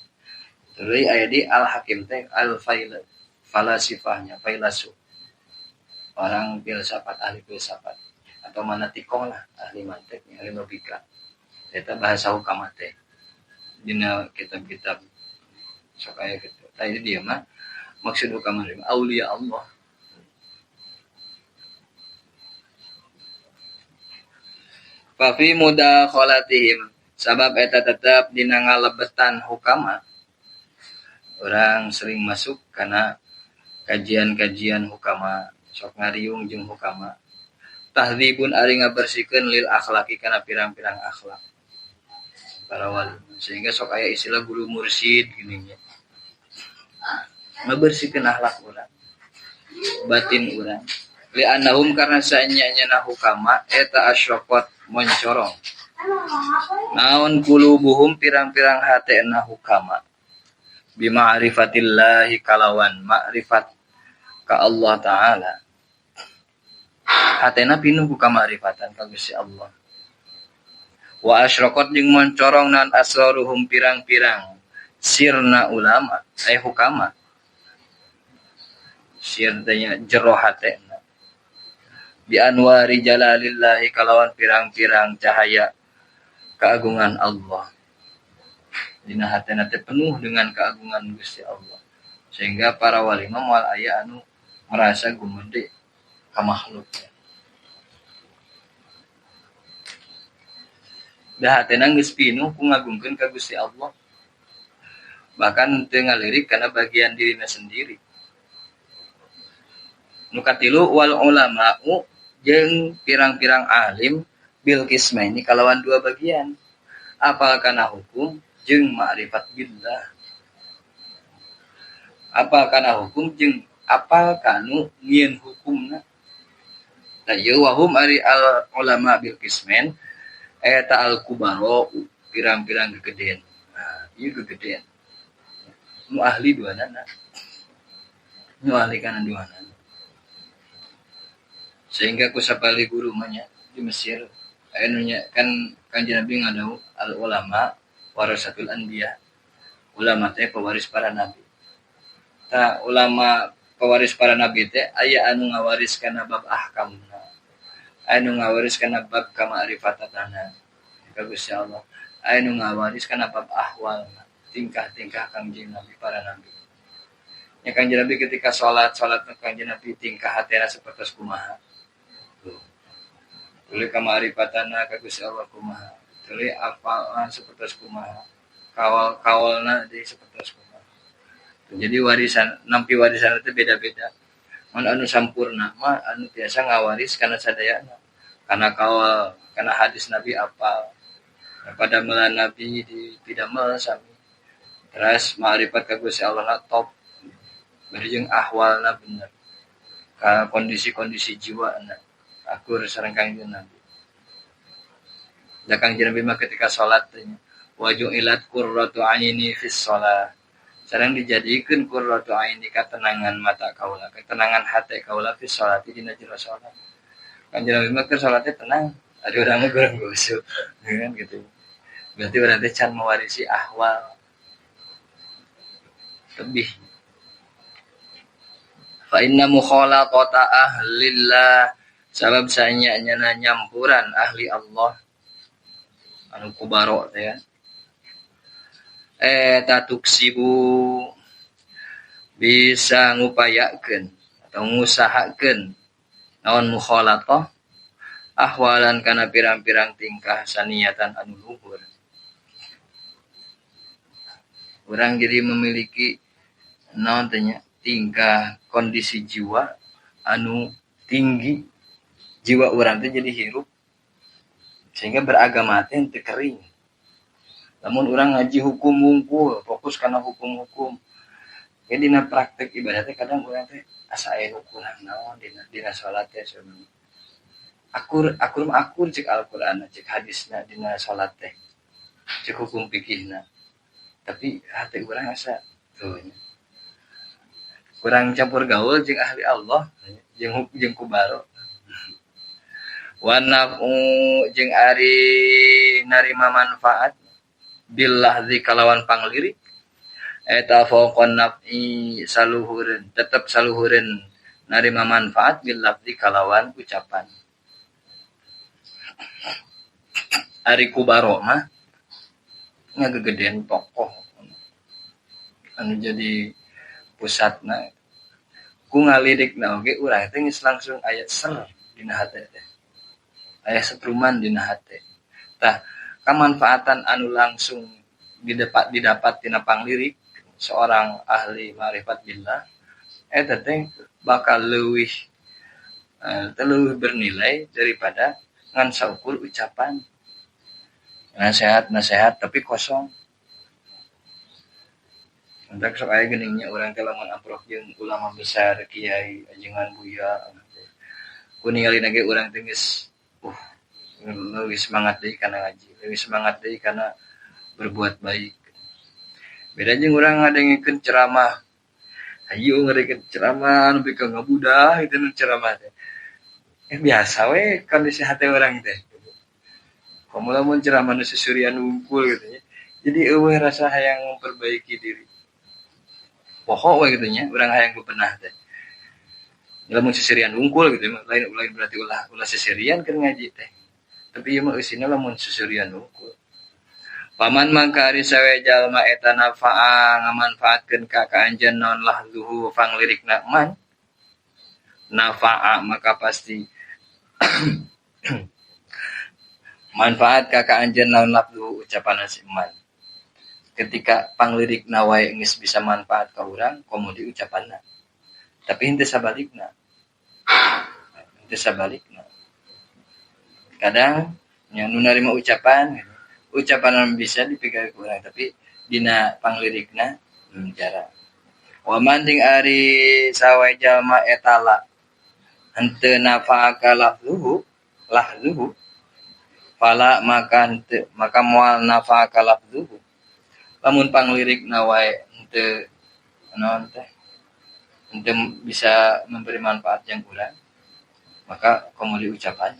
[SPEAKER 1] Terus aya di Al-Hakim teh al-fail falasifahnya, failasuf. Orang filsafat, ahli filsafat. Atau manatikoh lah ahli mantik, ahli logika. Eta bahasa hukama teh dina kitab-kitab sok aya kitu. Tah ieu dia mah maksud hukama aulia Allah. Fa fi mudakhalatihim sabab eta tetep dina ngalebetan hukama. Orang sering masuk kana kajian-kajian hukama, sok ngariung jeung hukama. Tahdzibun ari ngabersihkeun lil akhlaqi kana pirang-pirang akhlak para wali, sehingga sok aya istilah guru mursyid gini nya, ngabersihkeun akhlak urang, batin urang. Li annahum karena saenya-nyana hukama eta asyraqat moncorong naon kulubuhum pirang-pirang hatena hukama bima'rifatillahi kalawan ma'rifat ka Allah Ta'ala. Hatena pinuh ku kamarifatan ka Gusti Allah. Wa asyraqat jeung moncorong nan asraruhum pirang-pirang sirna ulama ay hukama. Sir teh nya jero hatena. Bi anwari jalalillahi kalawan pirang-pirang cahaya keagungan Allah. Dina hatena teh penuh dengan keagungan Gusti Allah. Sehingga para wali mah moal aya anu merasa gumede ka makhluk. Dah hatena geus pinuh ku ngagungkeun ka Gusti Allah. Bahkan teu ngalirik kana bagian dirina sendiri. Nu katilu wal ulama'u jeung pirang-pirang alim bil qismaini kalawan dua bagian. Apal kana hukum jeung ma'rifat billah. Apal kana hukum jeung apal kanu nyieun hukumna. Tah ieu wahum ari al ulama bil qismain eta al kubaro pirang-pirang gegedean. Nah, ieu gegedean. Nu ahli duanana. Nu ahli kana duanana. Sehingga ku sapali guru mah nya di Mesir aya nu nya kan Kanjeng Nabi ngadawuh al ulama warasatul anbiya. Ulama teh pewaris para nabi. Tah ulama pewaris para nabi teh aya anu ngawaris kana bab ahkamna. Aya nu ngawaris kana bab kama'rifatanana ka Gusti Allah. Aya nu ngawaris kana bab ahwalna, tingkah-tingkah Kangjeng Nabi para nabi. Nya Kangjeng Nabi ketika salat, salat Kangjeng Nabi tingkah hatena sapertos kumaha. Tuh. Tuluy kama'rifatana ka Gusti Allah kumaha. Tuluy apalna sapertos kumaha. Kawal-kawalna deui sapertos kumaha. Jadi warisan nampi warisan teh beda-beda. Mun anu sampurna mah anu biasa ngawaris kana sadayana. Kana kawal, kana hadis Nabi apal. Pada meula Nabi di pidamel sami. Terus ma'rifat ka Gusti Allah na top. Bari jeung ahwalna bener. Ka kondisi-kondisi jiwana akur sareng Kangjeng Nabi. Da Kangjeng Nabi mah ketika salat teh nya waju'ilat qurratu aini fis shalah. Sareng dijadikeun qurratu aini katenangan mata kaula, ketenangan hate kaula fis sholati dina jero salat. Kanjeng Nabi mah keur salat teh tenang, ari urang mah kurang gosok, kan gitu. Berarti urang teh can mewarisi ahwal lebih. Fa inna mukhalatata ahlillah sabab saenya-nyana nyampuran ahli Allah anu kubaro teh ya. Tatuksibu bisa ngupayakeun atau ngusahakeun naon mukhalatah ahwalan kana pirang-pirang tingkah saniatan anu luhur. Urang jadi memiliki naon teh nya tingkah kondisi jiwa anu tinggi, jiwa urang teh jadi hirup sehingga beragama teh teu kering. Lamun urang ngaji hukum wungkul, fokus kana hukum-hukum. Jadi dina praktek ibadah teh kadang urang teh asa aya nu kurang naon dina salat teh sebenarnya. Akur akur mah akur cek Al-Qur'an, cek hadisna dina salat teh. Cek hukum fikihna. Tapi hati urang asa tuh nya. Kurang campur gaul jeung ahli Allah, jeung kubaro. Wa naf'u jeung ari narima manfaat billahzi kalawan panglirik eta faqon naf'i saluhureun tetep saluhureun narima manfaat billahzi kalawan ucapan. Ari kubaro mah ngagegedean tokoh anu jadi pusatna ku ngalirikna oge urang teh geus langsung aya ser dina hate teh. Aya setruman dina hate. Tah kamanfaatan anu langsung didapat tina panglirik seorang ahli ma'rifat billah eta teh bakal leuwih bernilai daripada ngan saukur ucapan. Nasihat tapi kosong. Entak sok aya geuning nya urang teh lamun amprok jeung ulama besar, kiai, ajengan buya. Ku ningalina ge urang teh geus leuwih semangat deui kana ngaji, leuwih semangat deui kana berbuat baik. Beda jeung urang ngadengekeun ceramah. Hayu ngadengekeun ceramah nepi ka ngabudah kitu nu ceramah teh. Biasa we kondisi hate urang teh. Komo lamun ceramah nu sesurian wungkul gitu nya. Jadi eueuh rasa hayang memperbaiki diri. Poho we gitu nya, urang hayang bebenah teh. Lamun seserian wungkul gitu lain berarti ulah seserian keur ngaji teh. Tapi ieu mah eusina lamun seserian wungkul. Paman mangka ari sawe jalma eta nafaa ngamanfaatkeun ka anjeun naon lahzuhu panglirikna man. Nafaa maka pasti manfaat ka anjeun naon lafzu ucapan si man. Ketika panglirikna wae geus bisa manfaat ka urang komo di ucapanna. Tapi henteu sabalikna. Henteu sabalikna. Kadang nya nu narima ucapan ucapan bisa dipikir ku urang tapi dina panglirikna jarang. Wa man jeung ari sawe jalma eta la henteu nafaa lafzuhu lahzuhu fala maka henteu maka moal nafaa lafzuhu. Lamun panglirikna wae henteu naon teh henteu bisa memberi manfaat yang kurang maka komo di ucapan.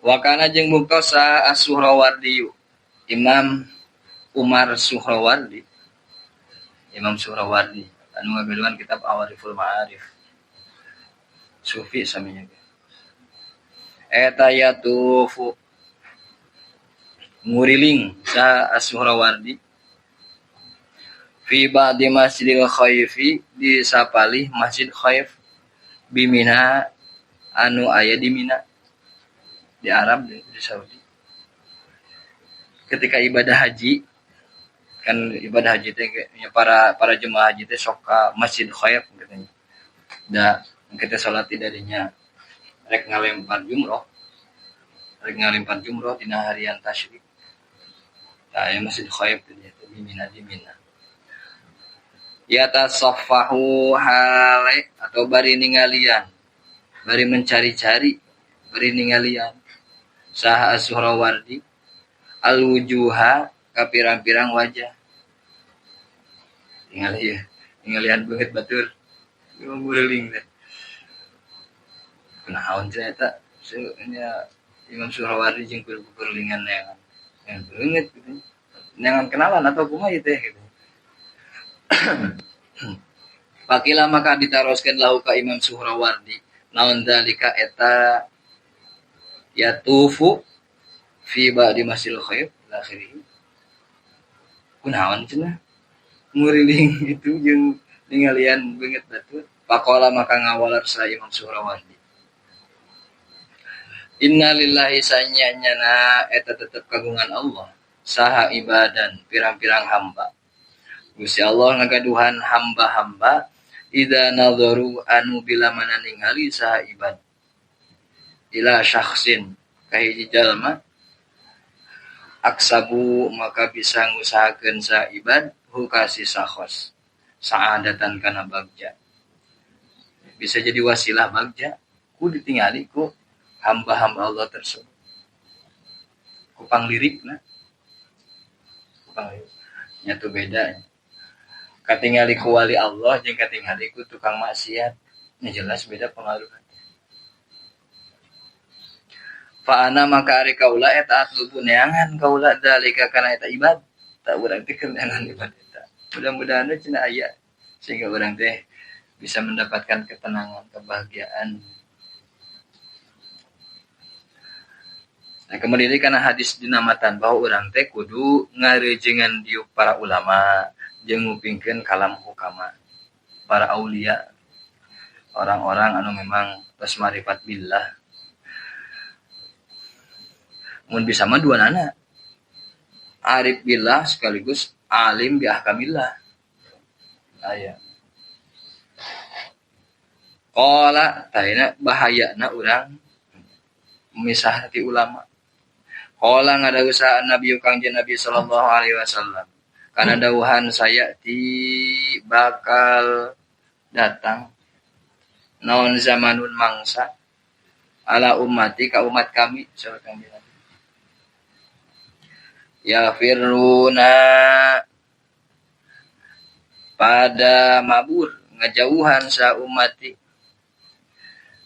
[SPEAKER 1] Wakana jeung buktosa As-Suhrawardi Imam Umar Suhrawardi Imam Suhrawardi anu ngagaduhan kitab Awariful Ma'arif Sufi saminya eta yatufu nguriling sa As-Suhrawardi fi ba'di Masjidil Khaifi di sapalih Masjid Khaif bimina anu aya di Mina di Arab di Saudi. Ketika ibadah haji kan ibadah haji teh para jemaah haji teh sok ka Masjid Khaif katanya. Da kita salat di darinya rek ngalempar jumroh dina harian tasyrik. Tah aya Masjid Khaif teh di Mina di Mina. Yatasaffahu hale atau bari ningalian, bari mencari-cari, bari ningalian saha As-Suhrawardi al-wujuha ka pirang-pirang wajah. Tingali ya, ningalian beungeut batur. Nguriling teh. Kunaon cenah eta? Nya Imam Suhrawardi jeung kuringan neangan. Yang beungeut gitu. Neangan kenalan atau kumaha ieu teh gitu. Pakila maka ditaroskeun lahu ka Imam Suhrawardi naon dalika eta yatufu fi ba'di Masjidil Khaif akhirih. Kunaon cenah nguriling gitu jeung ningalian beungeut batur. Pakola maka ngawaler sa Imam Suhrawardi. Inna lillahi sanyana eta tetep kagungan Allah saha ibadan pirang-pirang hamba. Gusti Allah ngagaduhan hamba-hamba idza nadharu anu bila mana ningali saha ibad ila syakhsin ka hiji jalma aksabu maka bisa ngusahakeun saha ibad hu ka si sakhos saadatan kana bagja. Bisa jadi wasilah bagja ku ditingali ku hamba-hamba Allah tersebut. Ku panglirikna. Ku panglirik. Nya tu beda. Katingali ku wali Allah jeung katingali ku tukang maksiat. Nya jelas beda pengaruh. Fa ana maka ari kaula eta atlubu neangan kaula dalika kana eta ibad. Tak urang teh keur neangan ibad eta. Mudah-mudahan cenah aya sehingga urang teh Bisa mendapatkan ketenangan, kebahagiaan. Nah, kemudian karena hadis dinamatan bahwa urang teh kudu ngareujengan diuk para ulama jeung ngupingkeun kalam hukama para aulia, orang-orang anu memang tos marifat billah. Mun bisa mah duanana, arif billah sekaligus alim bi ahkamillah. Aya. Qala taina bahayana urang misah ti ulama. Qala ngadawuh Nabi Kangjeng Nabi sallallahu alaihi wasallam kana dawuhan saya ti bakal datang naon zamanun mangsa ala ummati ka umat kami saur Kangjeng Nabi. Ya firruna pada mabur ngajauhan sa ummati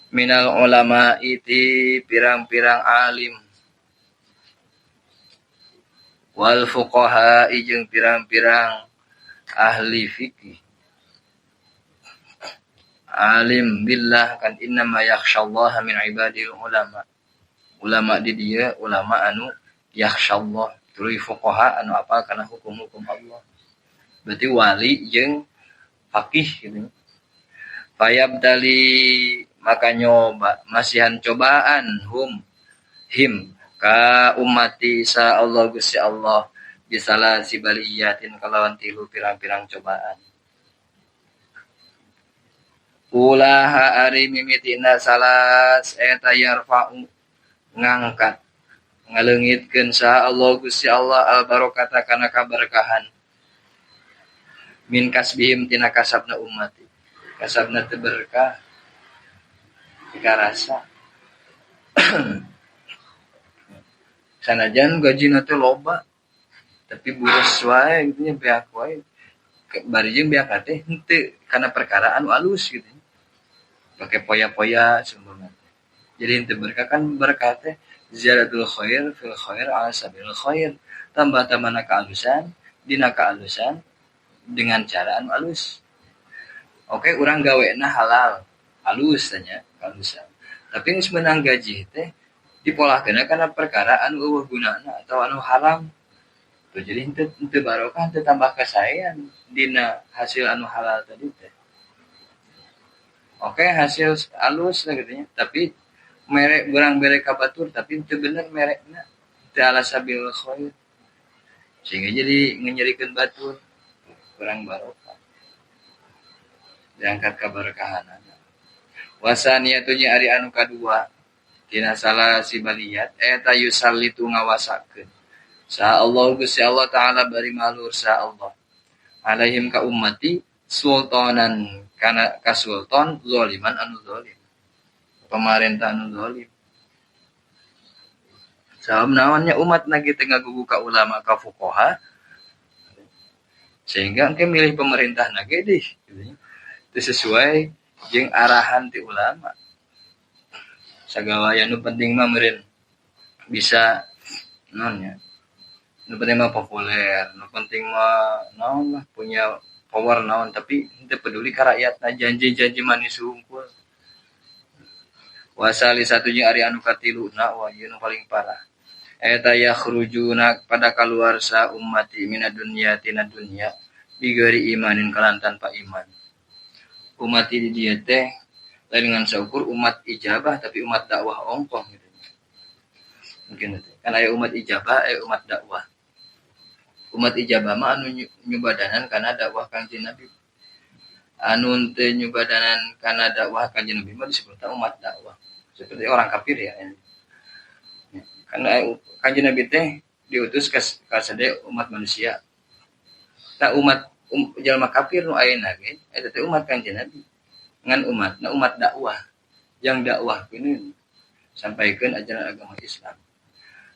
[SPEAKER 1] minal ulama iti pirang-pirang alim wal fuqaha jeung pirang-pirang ahli fikih. Alim billah kan innama yakhsyallaha min ibadil ulama. Ulama di dieu ulama anu yakhsyallah, tuluy fuqaha anu apal kana hukum-hukum Allah. Berarti wali jeung faqih gitu. Fayabtali maka nyoba masihan cobaan hum him ka ummati sa Allah Gusti Allah bisalah sibaliyatin kalawan tilu pirang-pirang cobaan. Ulaha ari mimitina salas eta yarfa'u ngangkat ngaleungitkeun sa Allah Gusti Allah al barokata kana kaberkahan min kasbihim tina kasabna ummati. Kasabna teu berkah dikarasa. Sanajan gajina teh loba tapi buros wae gitu nya beak wae bari jeung beak teh henteu kana perkara anu alus gitu pake poya-poya seumpama. Jadi henteu berkah kan berkah teh ziyadatul khair fil khair ala sabilil khair, tambah-tambahna kaalusan dina kaalusan dengan cara anu alus. Oke, urang gawena halal alus tanya kaalusan tapi geus meunang gaji teh dipolahkeun kana perkara anu eueuh gunana atau anu haram. Tuh jadi henteu barokah henteu tambah kasaean dina hasil anu halal tadi teh. Oke, hasil alus lah gitu nya, tapi merek urang bere ka batur tapi henteu bener merekna, teu ala sabil khair. Sehingga jadi nyerikeun batur kurang barokah. Diangkat kaberkahanana. Wasaniyatu nya ari anu kadua tina salah si baliyat eta yusallitu ngawasakeun sa Allah Gusti Allah taala bari malur sa Allah alaihim ka ummati sultanan kana ka sultan zaliman anu zalim, pemerintah anu zalim. Sabab naonnya umat na kitu ngagugu ka ulama ka fuqaha sehingga engke milih pemerintah na ge dih gitu teu sesuai jeung arahan ti ulama. Sagawaya nu penting mah meureun bisa naon nya, nu penting mah populer, nu penting mah naon lah punya power naon tapi henteu peduli ka rakyatna, janji-janji manis hungkul. Wasali satunya ari anu katiluna wah ieu nu paling parah. Eta yakhrujuna pada kaluar sa ummati minad dunya tina dunya bigari imanin kalan tanpa iman. Ummati di dieu teh lain dengan seukur umat ijabah tapi umat dakwah ongkoh gitu. Mungkin itu. Kan aya umat ijabah, aya umat dakwah. Umat ijabah mah anu nyubadanan kana dakwah Kangjeng Nabi. Anu teu nyubadanan kana dakwah Kangjeng Nabi mah disebutna umat dakwah. Seperti orang kafir ya. Karena Kangjeng Nabi teh diutus ka sadaya umat manusia. Ta umat jalma kafir nu ayeuna ge eta teh umat Kangjeng Nabi. Ngan umat, na umat dakwah, yang dakwah kini sampaikan ajaran agama Islam.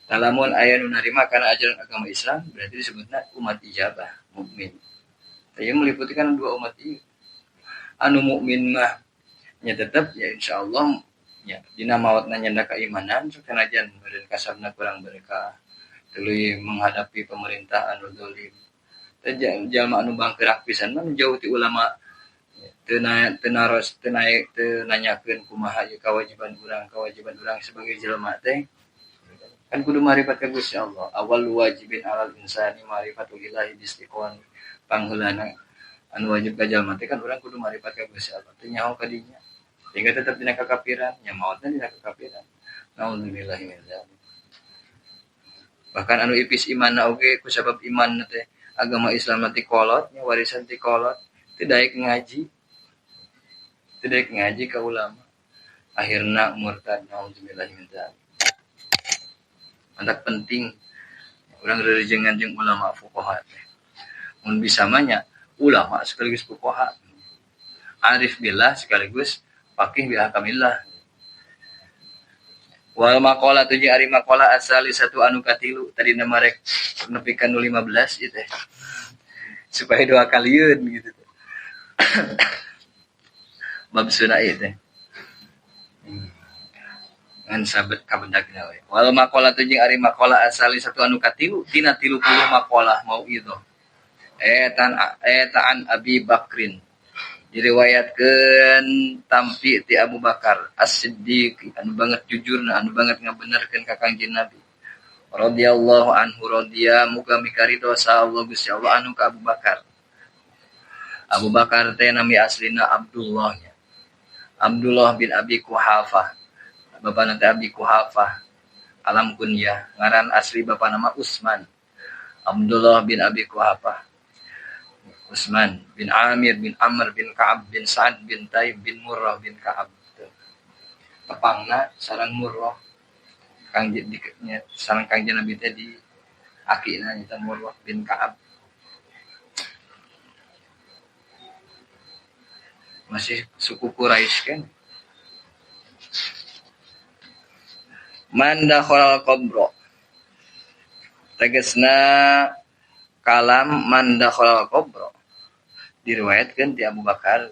[SPEAKER 1] Talamun aya nu narima kana ajaran agama Islam berarti disebutna umat ijabah, mukmin. Tah meliputi kan dua umat ieu. Anu mukmin mah nya tetep ya insyaallah nya dina maotna nyanda keimanan sanajan meureun kasabna kurang berkah tuluy menghadapi pemerintah anu zalim. Teh jalma anu bangkerak pisan mah jauh ti ulama. Teu naros teu naek teu nanyakeun kumaha ieu kewajiban urang sebagai jelema teh. Kan kudu marifat ka Gusti Allah. Awal wajibin alal insani marifatul ilahi bistiqon. Pangheulana anu wajib ka jalma teh kan urang kudu marifat ka Gusti Allah. Teu nyaho ka dinya. Sehingga tetep dina kakafiran, nya maotna dina kakafiran. Nauzubillahi min dzalik. Bahkan anu ipis imanna oge kusabab imanna teh agama Islam ti kolot, nya warisan ti kolot, teu daek ngaji. Teu daek ngaji ka ulama. Akhirna murtad, nauzubillahi min dzalik. Mantak penting urang rerejengan jeung ulama fuqaha teh. Mun bisa mah nya ulama sekaligus fuqaha. Arif billah sekaligus faqih bi ahkamillah. Wal maqala tu jeung ari maqala asali satu anu katilu tadi nama rek nepi ka nu 15 ieu teh. Supaya dua kalieun gitu teh. Bab sunah ieu teh. Ngan sabet kabedagna we. Wal maqala tu jeung ari maqala asali satu anu katilu tina 30 maqalah mau itu. Etaan Abi Bakrin. Diriwayatkeun tampi ti Abu Bakar As-Siddiq anu banget jujurna anu banget ngabenerkeun ka Kangjeng Nabi. Radhiyallahu anhu radhiya muga mikarido sa Allah Gusti Allah anu ka Abu Bakar. Abu Bakar teh nami aslina Abdullah nya. Abdullah bin Abi Quhafah. Bapana teh Abi Quhafah. Alam kunyah ngaran asli bapana mah Utsman. Abdullah bin Abi Quhafah. Utsman bin Amir bin Amr bin Ka'ab bin Sa'ad bin Taib bin Murrah bin Ka'ab. Tepangna sareng Murrah. Kang nya sareng Kangjeng Nabi teh di akina nyaeta Murrah bin Ka'ab. Masih suku Quraisy kan. Man dakhalal qabra. Tegasna kalam man dakhalal qabra diriwayatkeun ti Abu Bakar.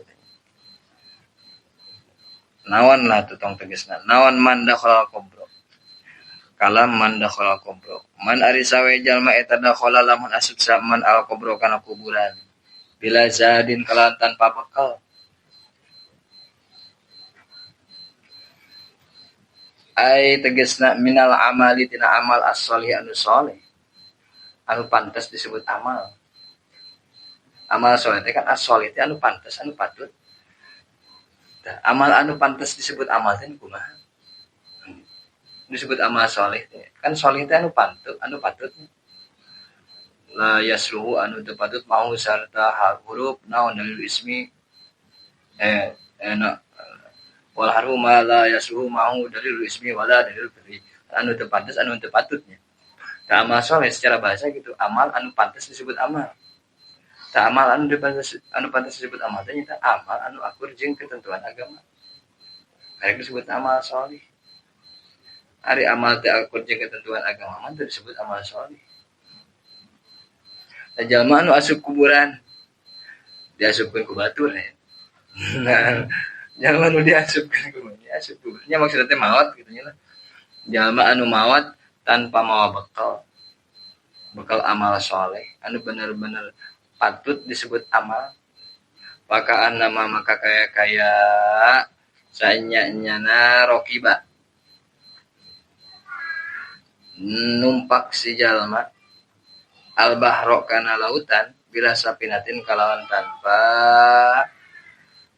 [SPEAKER 1] Naon lah tutong tegasna. Naon man dakhalal qabra. Kalam man dakhalal qabra. Man ari sawe jalma eta dakhala lamun asup sa man al qabra kana kuburan. Bila zadin kalawan tanpa bekal. Ai tegasna minal amali tina amal as-sholih anu soleh. Anu pantas disebut amal. Amal soleh teh kan as-sholih teh anu pantas, anu patut. Tah, amal anu pantas disebut amal teh kumaha? Disebut amal soleh teh. Kan soleh teh anu pantut, anu patut. La yasluhu anu teu patut mau sarta huruf naon dalil ismi wal harfu ma la yasluhu mau dalil ismi wala dalil fi'li. Anu teu pantas, anu teu patutnya. Tah amal soleh secara bahasa gitu, amal anu pantas disebut amal. Tah amal anu pantas disebut amal teh nyaeta amal anu akur jeung ketentuan agama. Karek disebut amal soleh. Ari amal teh akur jeung ketentuan agama mah teu disebut amal soleh. Tah jalma anu asup kuburan diasupkeun ku batur ya. Nah, jalma anu diasupkeun ku asup kuburnya maksudna teh maot kitu nya lah. Jalma anu maot tanpa mawa bekal. Bekal amal soleh anu bener-bener patut disebut amal. Pakaan nama maka kaya-kaya sanya-nyana rokiba. Numpak si jalma al-bahro kana lautan bila sapinatin kalawan tanpa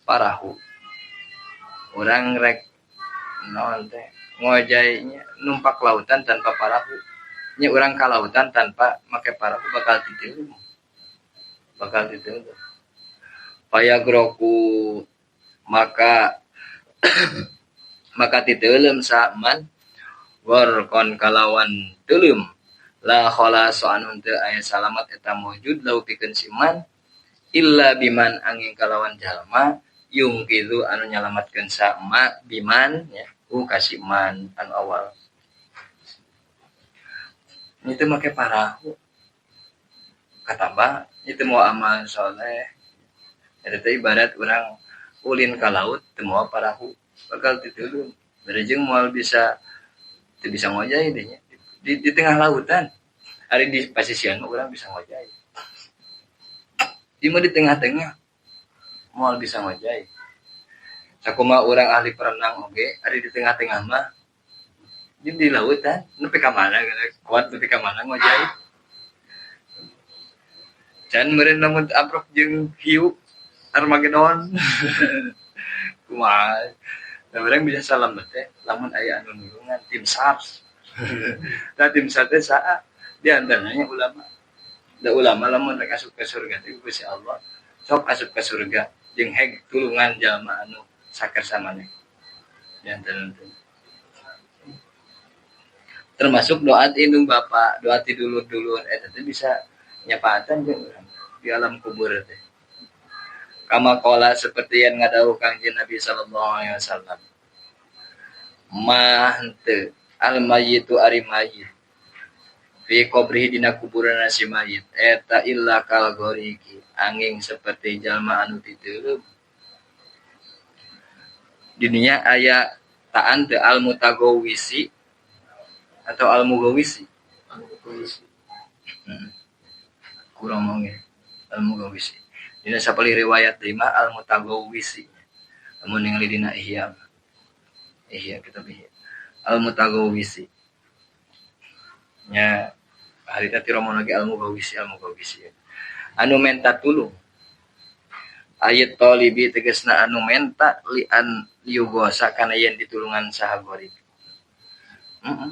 [SPEAKER 1] parahu. Urang rek naon teh ngojainya numpak lautan tanpa parahu. Nya urang ka lautan tanpa make parahu bakal titeuh. Bakal titeuh. Payagroku maka maka titeuleum saman warqon kalawan teuleum la khalasa anu teu aya salamat eta mujud lau pikeun siman illa biman angin kalawan jalma yungkizu anu nyalamatkeun sama biman ya ku kasiman anu awal. Itu make parahu katambah itu mau amal soleh. Eta teh ibarat urang ulin ka laut teu mawa parahu bakal titulung. Berejeng moal bisa teu bisa ngojay deh nya. Di tengah lautan. Ari di pasisian mah urang bisa ngojay. Ieu mah di tengah-tengah. Moal bisa ngojay. Sakumaha urang ahli perenang oge ari di tengah-tengah mah di lautan nepi ka mana kuat nepi ka mana ngojay. Can meureun lamun amprok jeung hiu Armageddon. Kumaha. Da urang bisa salamet teh lamun aya anu nulungan tim SARS. Tah tim SARS teh saha? Di antaranya ulama. Da ulama lamun rek asup ka surga teh Gusti Allah sok asup ka surga jeung heg tulungan jalma anu sakersa maneh. Di antarana teh. Termasuk doa ti indung bapa, doa ti dulur-dulur eta teh bisa nyapaatan jeung urang di alam kubur teh. Kama qala seperti yang ngadawuh Kangjeng Nabi sallallahu alaihi wasallam. Ma henteu al mayyitu ari mayyit fi qabrihi dina kuburanna si mayit eta illa kal ghariki angin seperti jalma anu titeuleum. Dininya aya taan teu al mutagawisi atau al mugawisi?
[SPEAKER 2] Al-mugawisi.
[SPEAKER 1] Kurang mongge al mugawisi. Dina sapalih riwayat deui mah al mutagawisi. Lamun ningali dina Ihya. Ihya kitab Ihya. Al mutagawisi. Nya harita ti romo lagi al mugawisi al mugawisi. Anu menta tulung. Ayat talibi tegasna anu menta li an yugosa kana yen ditulungan saha gorib.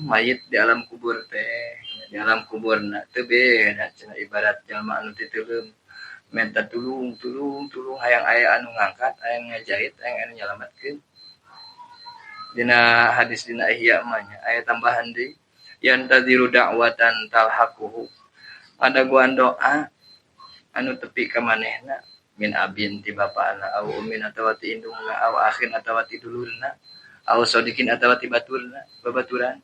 [SPEAKER 1] Mayit di alam kubur teh, di alam kuburna teu beda cenah ibarat jalma anu titeuleum menta tulung tulung tulung hayang aya anu ngangkat, hayang ngajahit, hayang anu nyalametkeun. Dina hadis dina Ihya mah nya aya tambahan deui yantaziru da'watan talhaquhu. Padaguan doa anu tepi ka manehna min abin ti bapana au ummin atawa ti indungna au akhin atawa ti dulurna au sodikin atawa ti baturna babaturan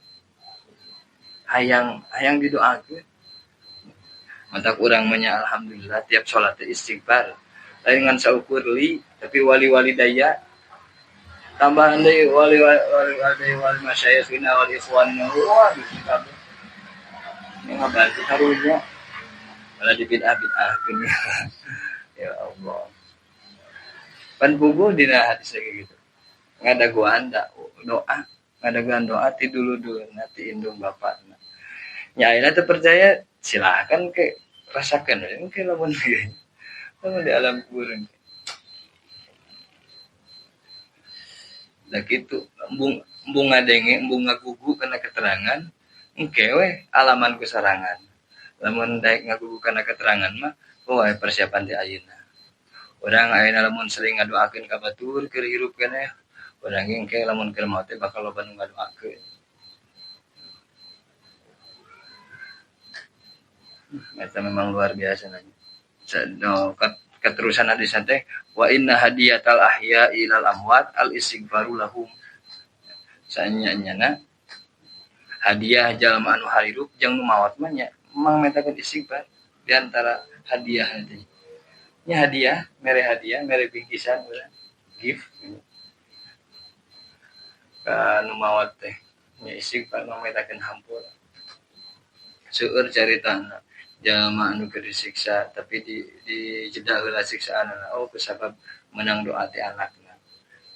[SPEAKER 1] hayang hayang didoakeun. Matak urang mah nya alhamdulillah tiap salat teh istighfar. Lain ngan saukur li tapi wali-wali daya tambahan deui wali wali wali wali masyayikhina wal ikhwanina wah gitu kabeh. Nya ngabantu karunya malah dibid'ah-bid'ahkeun. Ya Allah. Pan puguh dina hadis kayak gitu. Ngadaguan doa, ngadaguan doa ti dulur-dulurna ti indung bapana. Nya ayeuna teu percaya silakan ke rasakan we engke lamun ge. Lamun di alam kubur. Da kitu embung embung ngadenge embung ngagugu kana keterangan engke we alaman ku sarangan. Lamun daek ngagugu kana keterangan mah oh aya persiapan ti ayeuna. Urang ayeuna lamun sering ngadoakeun ka batur keur hirup keneh, urang ge engke lamun keur maot teh bakal loba nu ngadoakeun. Eta memang luar biasa nanya. No, keterusan hadis teh wa inna hadiyatal ahya ilal amwat al istighfaru lahum. Saanya-nyana hadiah jalma anu harirup jeung nu maot mah nya mang metakeun istighfar di antara hadiah teh. Nya hadiah, mere bingkisan urang, gift. Ka nu maot teh nya istighfar mang metakeun hampura. Seueur caritana jalma anu keur disiksa tapi di jeda heula siksaanna oh kusabab menang doa ti anakna,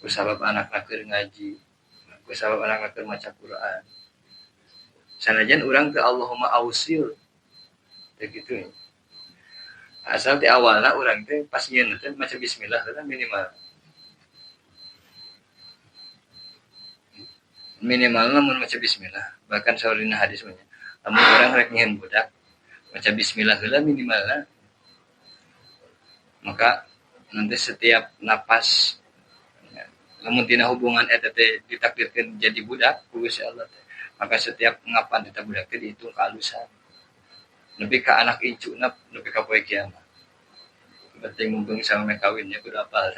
[SPEAKER 1] kusabab anakna keur ngaji, kusabab anakna keur maca Quran. Sanajan urang teu Allahumma ausil teh kitu. Asal ti awalna urang teh pas nyieun teh maca bismillah heula minimal. Minimal lamun maca bismillah, bahkan saur dina hadis mah lamun urang rek nyieun budak maca bismillah heula minimalna. Maka nanti setiap napas lamun tina hubungan eta teh ditakdirkeun jadi budak ku Gusti Allah teh, maka setiap ngapan eta budak teh dihitung kaalusan. Nepi ka anak incuna nepi ka poe kiamat. Penting mumpung sampe kawinnya kudu apal.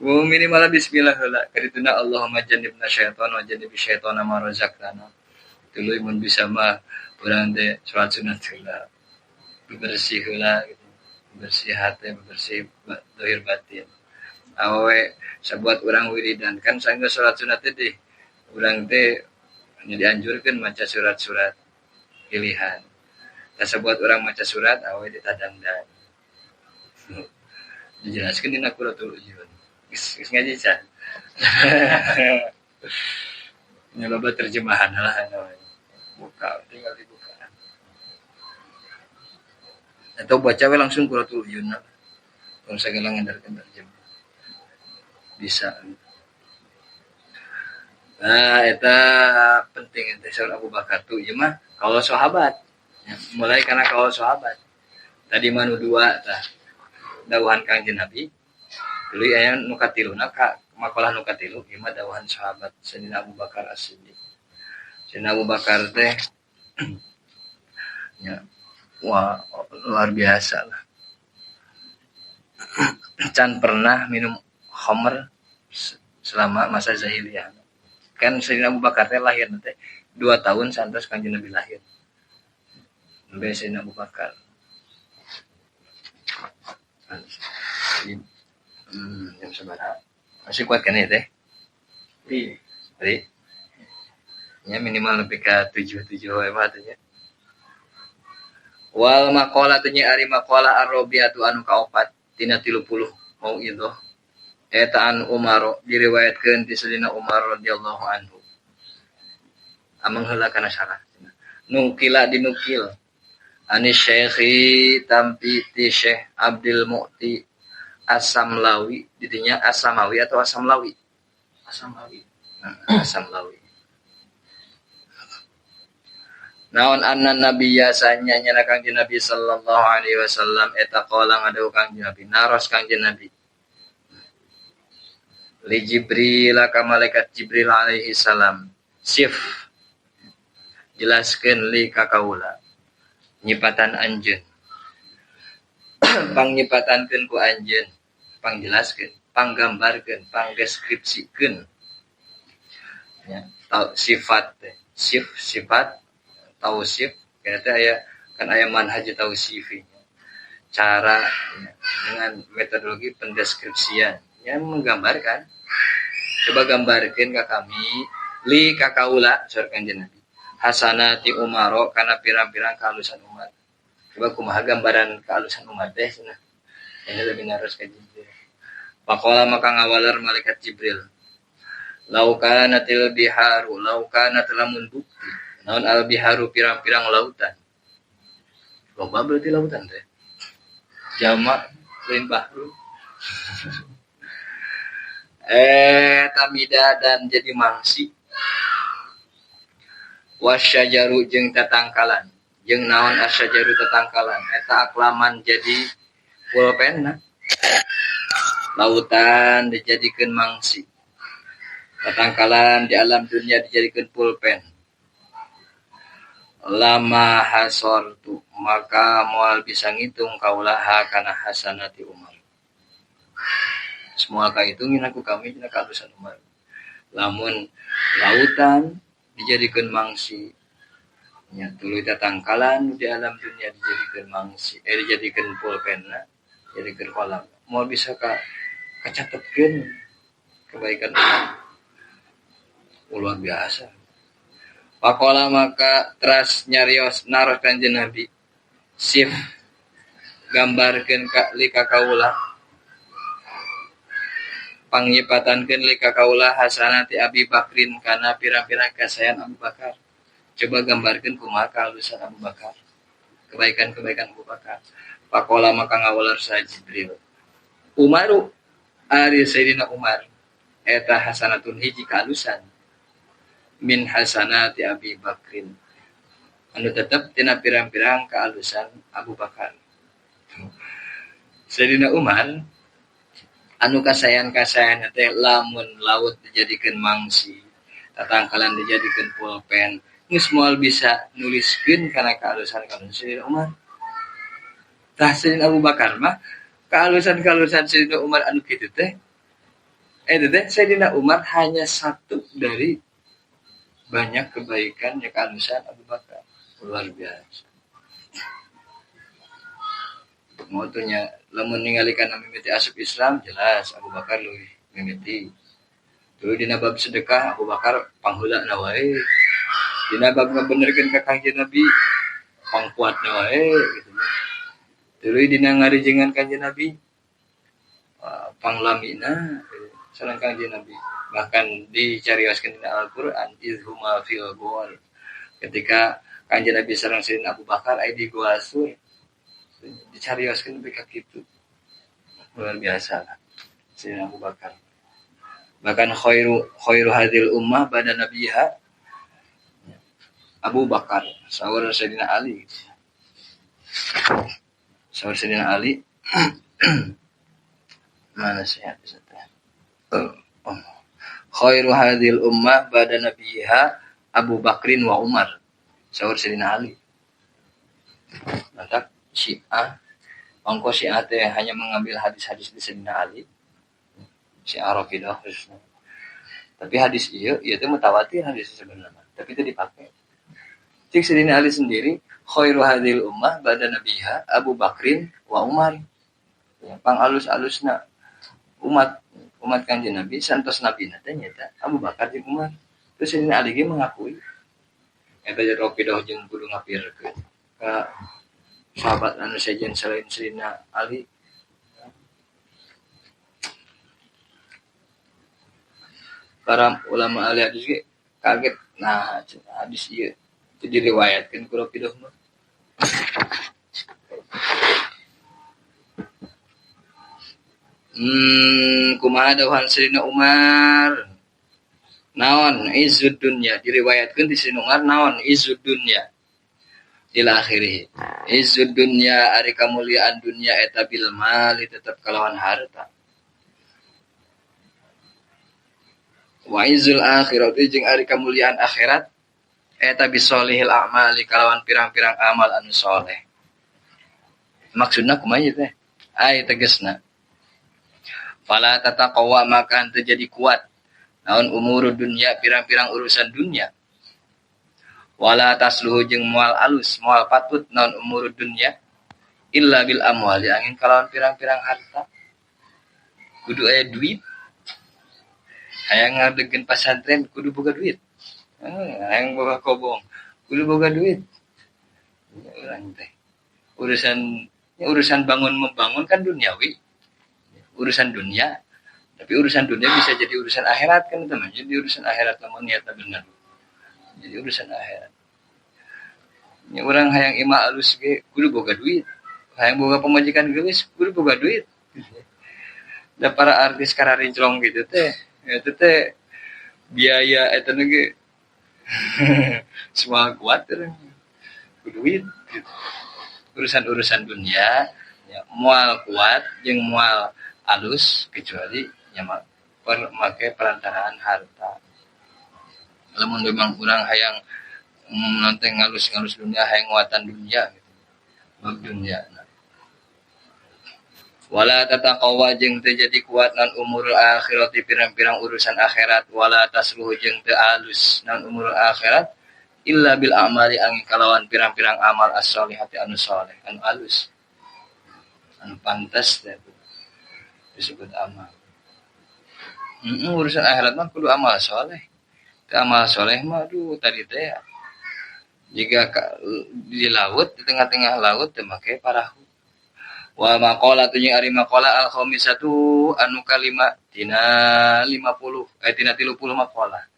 [SPEAKER 1] Minimal bismillah heula. Kadituna Allahumma jannibna syaitan wa jannibi syaitana ma razaqtana. Tuluy mun bisa mah urang teh salat sunat heula. Bebersih heula gitu. Bersih hati, bebersih dohir batin. Awewe sabuat urang wiridan kan sanggeus salat sunat teh deh. Urang teh nya dianjurkeun maca surat-surat pilihan. Tah sabuat urang maca surat awewe ditadangdan. Dijelaskeun dina Qurratul Uyun. Geus geus ngaji can. Nya loba terjemahan lah namanya. Buka, tinggal dibuka. Atau baca we langsung Qurratul Uyun. Tong sagala ngandarkeun terjemah. Bisa. Nah, eta penting teh saur Abu Bakar tuh ieu mah kaul sahabat. Ya, mulai karena kaul sahabat. Tadi mah nu dua tah. Dawuhan Kangjeng Nabi. Tuluy aya nu katiluna ka makalah nu katilu ieu mah dawuhan sahabat Sayyidina Abu Bakar As-Siddiq. Sayyidina Abu Bakar teh ya, wah luar biasa lah. Can pernah minum khamr selama masa jahiliyah. Kan Sayyidina Abu Bakar teh lahir teh 2 tahun santos Kangjeng Nabi lahir. Nembe Sayyidina Abu Bakar. Jam sabaraha? Masih kuat kan ya teh?
[SPEAKER 2] Iya.
[SPEAKER 1] Jadi, ya minimal lebih ke 7-7 wae mah teh nya. Wal maqalatu nya ari maqalah ar-rabi'atu anu kaopat tina 30 mauidhah. Eta an Umar diriwayatkeun ti Sayyidina Umar radhiyallahu anhu. Amang heula kana sarah. Nukila dinukil ani Syekhi tampi ti Syekh Abdul Mu'ti Asamlawi, didinya Asamawi atau Asamlawi?
[SPEAKER 2] Asamawi.
[SPEAKER 1] Asamlawi. Naon anna nabiyya sanya nyana Kangjeng Nabi sallallahu alaihi wasallam eta qala ngadawuh Kangjeng Nabi, naros Kangjeng Nabi. Li Jibril ka malaikat Jibril alaihi salam, sif jelaskeun li ka kaula nyipatan anjeun. Pangyipatankeun ku anjeun, pangjelaskeun, panggambarkeun, pangdeskripsikeun. Ya, tau sifat teh, sif sifat tausif, kana teh aya kan aya manhaj tausifi. Cara ya, dengan metodologi pendeskripsian yang menggambarkan. Coba gambarkeun ka kami li ka kaula saur Kangjeng Nabi. Hasanati Umaro kana pirang-pirang kahalusan Umar. Coba kumaha gambaran kehalusan Umar teh cenah. Ini lebih naros ka Jibril. Faqala maka ngawaler malaikat Jibril. Lau kanatil biharu, lau kanat lamun bukti. Naon al biharu pirang-pirang lautan. Loba berarti lautan teh. Jamak lain bahru. Tamida dan jadi mangsi. Wasyajaru jeung tatangkalan. Jeung naon asyajaru tatangkalan eta aklaman jadi pulpenna. Lautan dijadikeun mangsi. Tatangkalan di alam dunia dijadikeun pulpen. Lama hasortu maka moal bisa ngitung kaulaha kana hasanati Umar. Semua kahitungin aku kami dina kahalusan Umar. Lamun lautan dijadikeun mangsi nya tuluy tatangkalan di alam dunia dijadikeun mangsi, dijadikeun pulpenna, dijadikeun kolam. Moal bisa ka kacatetkeun kebaikan Umar. Luar biasa. Pakola maka teras nyarios naros Kanjeng Nabi. Sif gambarkeun ka li ka kaula. Pangyipatankeun li ka kaula hasanati Abi Bakrin kana pirang-pirang kasayan Abu Bakar. Coba gambarkeun kumaha kahalusan Abu Bakar. Kebaikan-kebaikan Abu Bakar. Pakola maka ngawaler sa Jibril. Umaru ari Sayyidina Umar eta hasanatun hiji kahalusan min hasanati Abi Bakrin. Anu tetep tina pirang-pirang kahalusan Abu Bakar. Sayyidina Umar anu kasayan-kasayan teh lamun laut dijadikeun mangsi, tatangkalan dijadikeun pulpen, geus moal bisa nuliskeun kana kahalusan-kahalusan Sayyidina Umar. Tah Sayyidina Abu Bakar mah kahalusan-kahalusan Sayyidina Umar anu kitu teh eta teh Sayyidina Umar hanya satu dari banyak kebaikan ya kehalusan Abu Bakar. Luar biasa. Mau nya lamun ningali kana mimiti asup Islam jelas Abu Bakar leuwih mimiti. Tuluy dina bab sedekah Abu Bakar pangheulana wae. Dina bab ngabenerkeun ka Kangjeng Nabi pangkuatna wae gitu. Tuluy dina ngarijengan Kangjeng Nabi Panglamina sareng Kangjeng Nabi. Bahkan dicarioskeun dina Al-Qur'an izhuma fil ghor. Ketika Kangjeng Nabi sareng Sayyidina Abu Bakar aya di Goa Sur, dicarioskeun nepi ka kitu. Luar biasa lah Sayyidina Abu Bakar. Bahkan khairu hadhil ummah ba'da nabiha Abu Bakar, saur Sayyidina Ali. Saur Sayyidina Ali mana sih hadis teh? Khairu hadhil ummah ba'da nabiha Abu Bakrin wa Umar. Saur Sayyidina Ali. Mantap Syiah, ongko Syiah teh hanya mengambil hadis-hadis di Sayyidina Ali. Syiah Rafidah khususnya. Tapi hadis ieu teh mutawatir hadis sebenarnya, tapi itu dipakai. Cik Sayyidina Ali sendiri khairu hadhil ummah ba'da nabiha Abu Bakrin wa Umar. Ya, pang alus-alusna umat Kangjeng Nabi santos nabina teh nyaeta Abu Bakar jeung Umar. Terus Sayyidina Ali ge mengakui eta Rafidah jeung kudu ngapirkeun ka sahabat anu sejen selain Sayyidina Ali. Para ulama ahli hadis ge kaget, nah hadis ieu teu diriwayatkeun ku Rafidah mah. Kumaha dawuhan Sayyidina Umar? Naon izzud dunya diriwayatkeun di Sayyidina Umar naon izzud dunya ila akhirih. Izzud dunya ari kamuliaan dunya eta bil mali tetep kalawan harta. Wa izzul akhirati jeung ari kamuliaan akhirat eta bisolihil a'mali kalawan pirang-pirang amal anu soleh. Maksudna kumaha ieu teh? Ai tegasna fala tataqawwa maka henteu jadi kuat naon umuru dunya pirang-pirang urusan dunya. Wala tasluhu jeung moal alus moal patut naon umuru dunya illa bil amwali angin kalawan pirang-pirang harta. Kudu aya duit. Hayang ngadegkeun pasantren kudu boga duit. Hayang boga kobong kudu boga duit. Urang teh urusan bangun membangun kan duniawi. Urusan dunia, tapi urusan dunia bisa jadi urusan akhirat kan teman. Jadi urusan akhirat lamun niatna bener. Jadi urusan akhirat. Nya urang hayang imah alus ge kudu boga duit. Hayang boga pamajikan geulis kudu boga duit. Da para artis kararinclong gitu teh, eta teh biaya eta ge semua kuat urang. Kudu duit gitu. Urusan-urusan dunia ya moal kuat jeung moal alus kecuali nya make perantaraan harta. Lamun memang urang hayang nanti ngalus-ngalus dunia, hayang nguatan dunia gitu. Bab dunia. Nah. Wala tataqawwa jeung teu jadi kuat nan umurul akhirati pirang-pirang urusan akhirat, wala tasluhu jeung teu alus nan umurul akhirat illa bil amali angin kalawan pirang-pirang amal as-solihati anu soleh, anu alus. Anu pantas teh disebut amal. Urusan akhirat mah kudu amal soleh. Teu amal soleh mah aduh tadi teh ya. Jika di laut, di tengah-tengah laut teu make parahu. Wa maqala tu jeung ari maqala al-khamisatu anu kalima tina 50 tina 30 maqalah.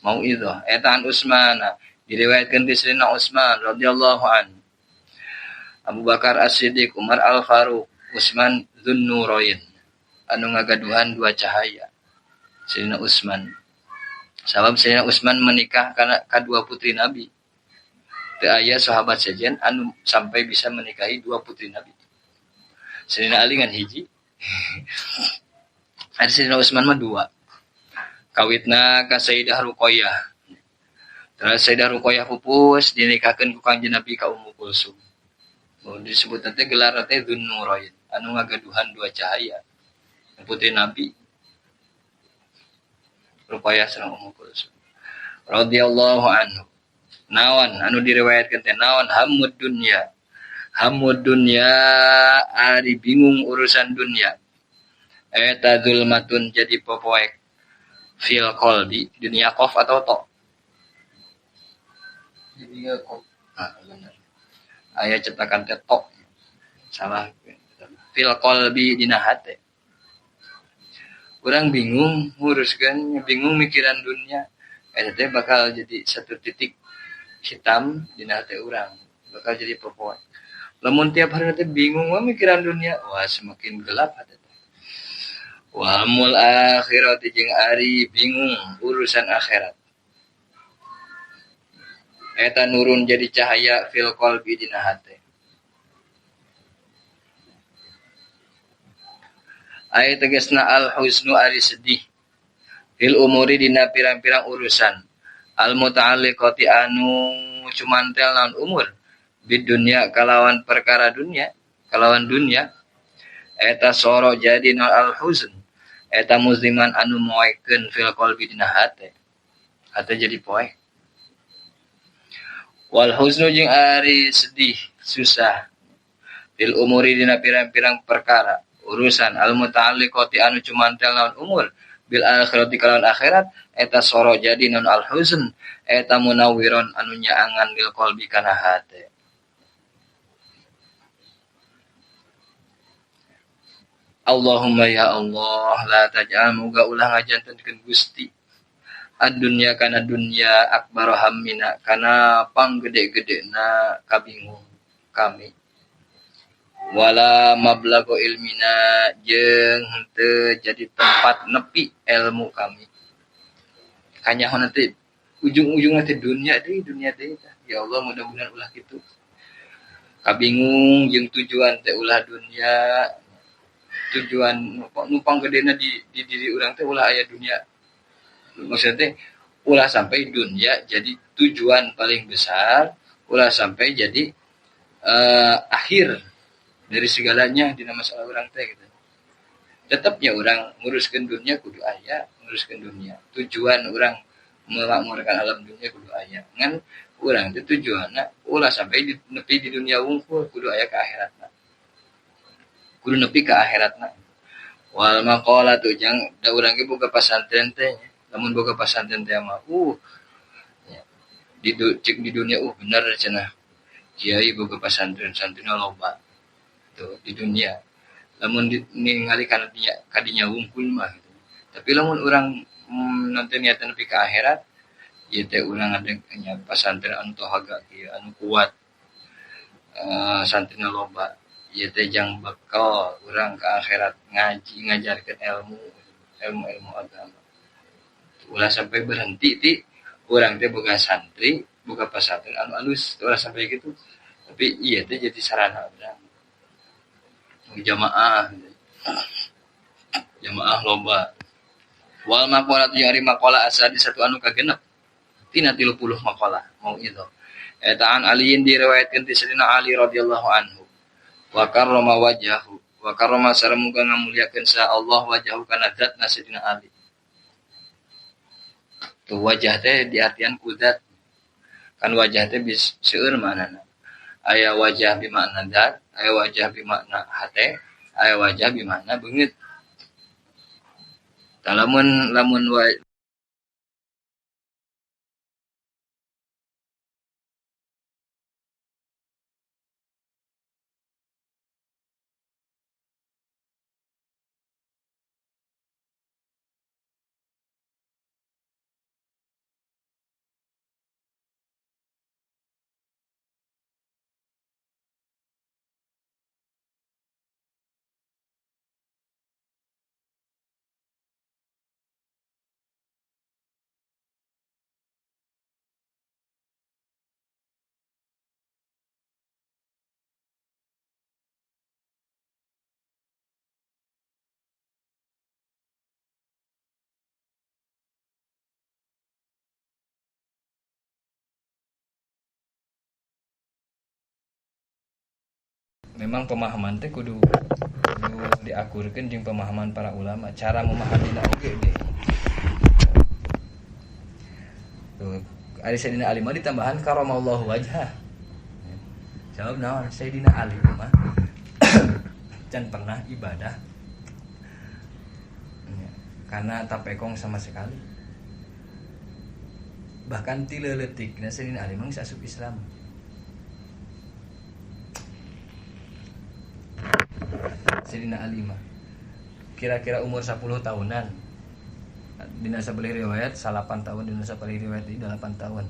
[SPEAKER 1] Mauidhah eta an Utsman diriwayatkeun ti Sayyidina Utsman radhiyallahu an. Abu Bakar As-Siddiq, Umar Al-Faruq, Utsman Dzunnurain anu ngagaduhan dua cahaya. Sayyidina Utsman. Sabab Sayyidina Utsman menikah kana kadua putri Nabi. Teu aya sahabat sejen anu sampai bisa menikahi dua putri Nabi. Sayyidina Ali ngan hiji. Ari Sayyidina Utsman mah dua. Kawitna ka Sayyidah Ruqayyah. Terus Sayyidah Ruqayyah pupus dinikahkeun ku Kangjeng Nabi ka Ummu Kulsum. Disebut teh gelar teh Dzunnurain, anu ngagaduhan dua cahaya. Putri Nabi Ruqayyah sareng Ummu Kulsum radhiyallahu anhu. Naon anu diriwayatkeun teh naon hammud dunya. Hammud dunya ari bingung urusan dunya. Eta zulmatun jadi popoek fil qalbi dunia qaf atau to. Dunia qaf. Ah bener. Aya cetakan teh to. Salah. Fil qalbi dina hate. Urang bingung nguruskeun, bingung mikiran dunia, eta teh bakal jadi satu titik hitam dina hate urang, bakal jadi popoe. Lamun tiap hari teh bingung mah mikiran dunia, wah semakin gelap hate teh. Wa mul akhirat jeung ari bingung urusan akhirat. Eta nurun jadi cahaya fil qalbi dina hate. Ay tegasna al husnu ari sedih fil umuri dina pirang-pirang urusan al muta'alliqati anu cumantel naon umur bid dunya kalawan perkara dunya kalawan dunya eta soro jadi naon al huzn eta musliman anu moekeun fil qalbi dina hate hate jadi poek wal huznu jeung ari sedih susah fil umuri dina pirang-pirang perkara urusan al muta'alliqati anu cumantel naon umur bil akhirati kalawan akhirat eta soro jadi naon al huzn eta munawwiron anu nyaangan lil qalbi kana hate. Allahumma ya Allah la taj'al muga ulah ngajantenkeun Gusti ad-dunya kana dunya akbar hammina kana panggede-gedena kabingung kami wala mablago ilmina jeung henteu jadi tempat nepi ilmu kami. Kanyaho nanti ujung-ujungna teh dunia deui tah. Ya Allah mudah-mudahan ulah kitu. Kabingung jeung tujuan teh ulah dunia. Tujuan numpang gedena di diri urang teh ulah aya dunia. Maksudnya teh ulah sampai dunia jadi tujuan paling besar, ulah sampai jadi akhir dari segalanya dina masalah urang teh gitu. Tetapnya urang nguruskeun dunia kudu aya, nguruskeun dunia. Tujuan urang memakmurkan alam dunia kudu aya. Ngan urang teh tujuanna ulah sampai di, nepi di dunia wungkul kudu aya ka akhiratna. Kudu nepi ka akhiratna. Wal maqalatu jang da urang ge boga pasantren teh. Lamun boga pasantren teh mah ya, di cek di dunia bener cenah. Kiai boga pasantren santrina loba. Tuh, di dunia lamun ningali kana kadinya wungkul mah gitu. Tapi lamun urang nanti niatan nepi ka akhirat ieu teh urang ada nya pasantren anu tohaga kieu anu kuat santrina loba ieu teh jang bekal urang ka akhirat ngaji ngajarkeun ilmu agama. Ulah sampai berhenti ti urang teh boga santri boga pasantren anu alus ulah sampai gitu. Tapi ieu teh jadi sarana urang jamaah jamaah loba. Wal maqalah jeung ari maqalah asadi satu anu kagenep tina 30 maqalah mau itu eta an aliin diriwayatkeun ti Sayyidina Ali radhiyallahu anhu wa karrama wajhahu wa karrama sareng muga ngamuliakeun sa Allah wajhahu kana zatna Sayyidina Ali. Tuh wajah teh diartian ku zat kan wajah teh bis seueur maknana aya wajah bi makna zat, aya wajah bi makna hate, aya wajah bi makna beungeut. Tah lamun memang pemahaman teh kudu diakurkeun jeung pemahaman para ulama, cara memahaminya oge deh. Tuh, ari Sayyidina Ali mah ditambahan karamallahu wajhah. Jawab naon Sayyidina Ali mah can pernah ibadah karena tapekong sama sekali. Bahkan ti leuletikna Sayyidina Ali mah geus asup Islam. Sayyidina Ali mah kira-kira umur 10 tahunan. Dina sabeulah riwayat 8 tahun, dina sabeulah riwayat 8 tahun.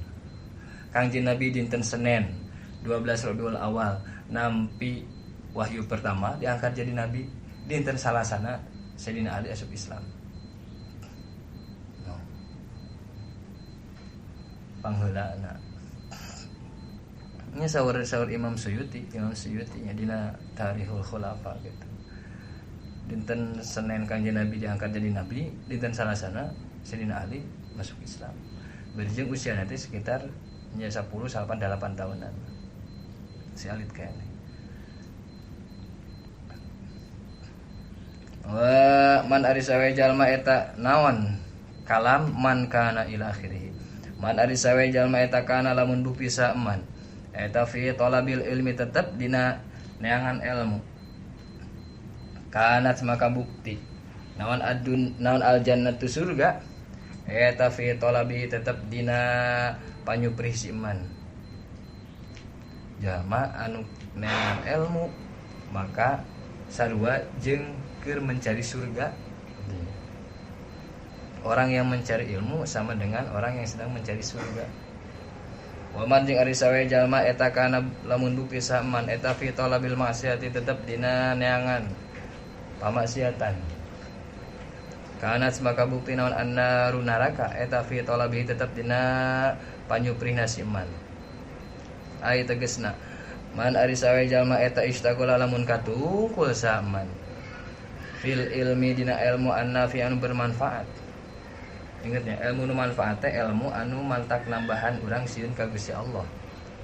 [SPEAKER 1] Kangjeng Nabi dinten Senin 12 Rabiul Awal nampi wahyu pertama diangkat jadi nabi. Dinten Salasana Sayyidina Ali asup Islam. No. Pangheulana. Ini saur-saur Imam Suyuti nya dina Tarikhul Khulafa gitu. Dinten Senin Kangjeng Nabi diangkat jadi nabi, dinten Salasana Sayyidina Ali masuk Islam. Berjeng usia nanti sekitar nya 10 sampai 8 tahunan. Si alit kayaknya. Wa man ari sawe jalma eta naon kalam man kana ila akhirih. Man ari sawe jalma eta kana lamun bukti saeman eta fi talabil ilmi tetep dina neangan ilmu. Kanat maka bukti naon adun naon aljannatu surga eta fi talabi tetep dina panyuprih si iman. Jalma anu neangan ilmu maka sarua jeung keur mencari surga. Orang yang mencari ilmu sama dengan orang yang sedang mencari surga. Wa man jeung ari sawe jalma eta kana lamun bukti saman eta fi talabil maksiati tetep dina neangan pamaksiatan. Kanat maka bukti naon annaru neraka eta fi talabi tetep dina panyuprihna si iman. Ai tegesna man ari sawe jalma eta istagola lamun katungkul saman fil ilmi dina ilmu annafi anu bermanfaat. Ingatnya ilmu nu manfaat teh ilmu anu mantak nambahan urang sieun ka Gusti Allah.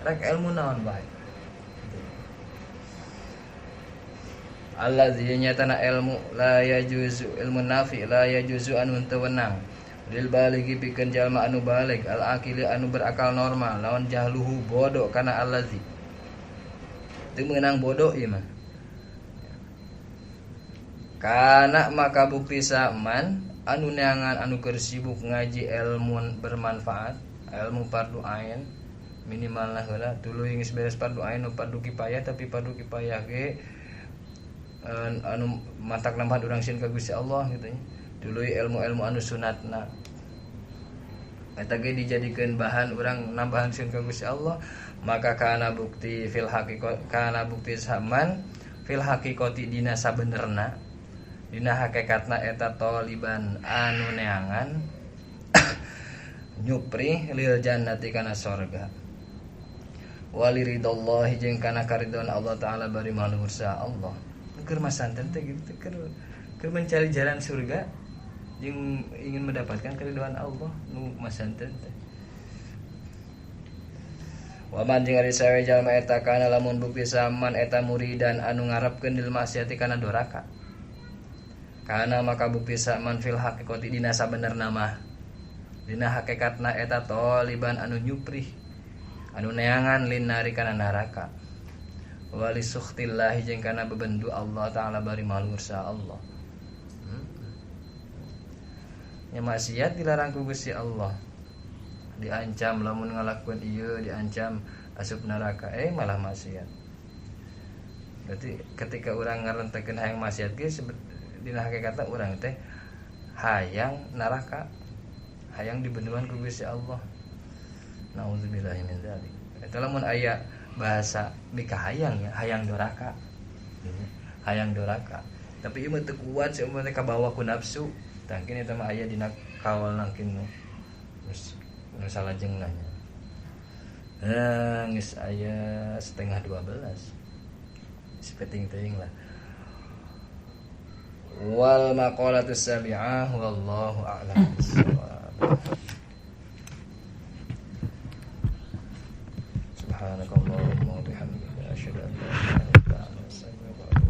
[SPEAKER 1] Rek ilmu naon bae. Allazi nyatana ilmu la yajuzu ilmu nafi la yajuzu anu teu wenang lil balighi pikeun jalma anu balig al aqili anu berakal normal lawan jahluhu bodoh kana allazi teu meunang bodoh ieu mah. Kana maka bukti saman anu neangan anu keur sibuk ngaji ilmu bermanfaat ilmu fardu ain minimal lah heula tuluy geus beres fardu ain nu fardu kifayah tapi fardu kifayah ge anu matak nambahan urang sieun ka Gusti Allah gitu nya. Tuluy ilmu-ilmu anu sunatna eta ge dijadikeun bahan urang nambahan sieun ka Gusti Allah maka kana bukti fil haqiqat kana bukti saman fil haqiqati dina sabenerna dina hakikatna eta taliban anu neangan nyupri lil jannati kana sorga waliridallahi jeung kana karidhoan Allah taala bari maluhur sa Allah. Keur masanten teh gitu keur mencari jalan surga jeung ingin mendapatkan keridhaan Allah nu masanten teh. Wa man jeung ari sawe jalma eta kana lamun bukti saman eta muridan anu ngarepkeun lil maksiati kana doraka. Kana maka bukti saman fil haqiqati dina sabenerna mah dina hakikatna eta taliban anu nyuprih anu neangan linari kana neraka. Wali sukhtillahi jeung kana bebendu Allah taala bari maluhur sa Allah. Nya maksiat dilarang ku Gusti Allah. Diancam lamun ngalakuan ieu diancam asup neraka malah maksiat. Berarti ketika urang ngarentekeun hayang maksiat ge dina hakikatna urang teh hayang neraka, hayang dibenduan ku Gusti Allah. Nauzubillahi min dzalik. Eta lamun aya bahasa mika hayang ya, hayang doraka. Hayang doraka. Tapi ieu mah teu kuat sih mah kabawa ku nafsu. Tangkin eta mah aya dina kawal nangkin nu geus nu salajengna nya. Geus aya 11:30. Sepeting teuing lah. Wal maqalatu sabi'ah wallahu a'lam bissawab. Subhanakallahumma wa bihamdika asyhadu an la ilaha illa anta astaghfiruka wa atubu ilaik.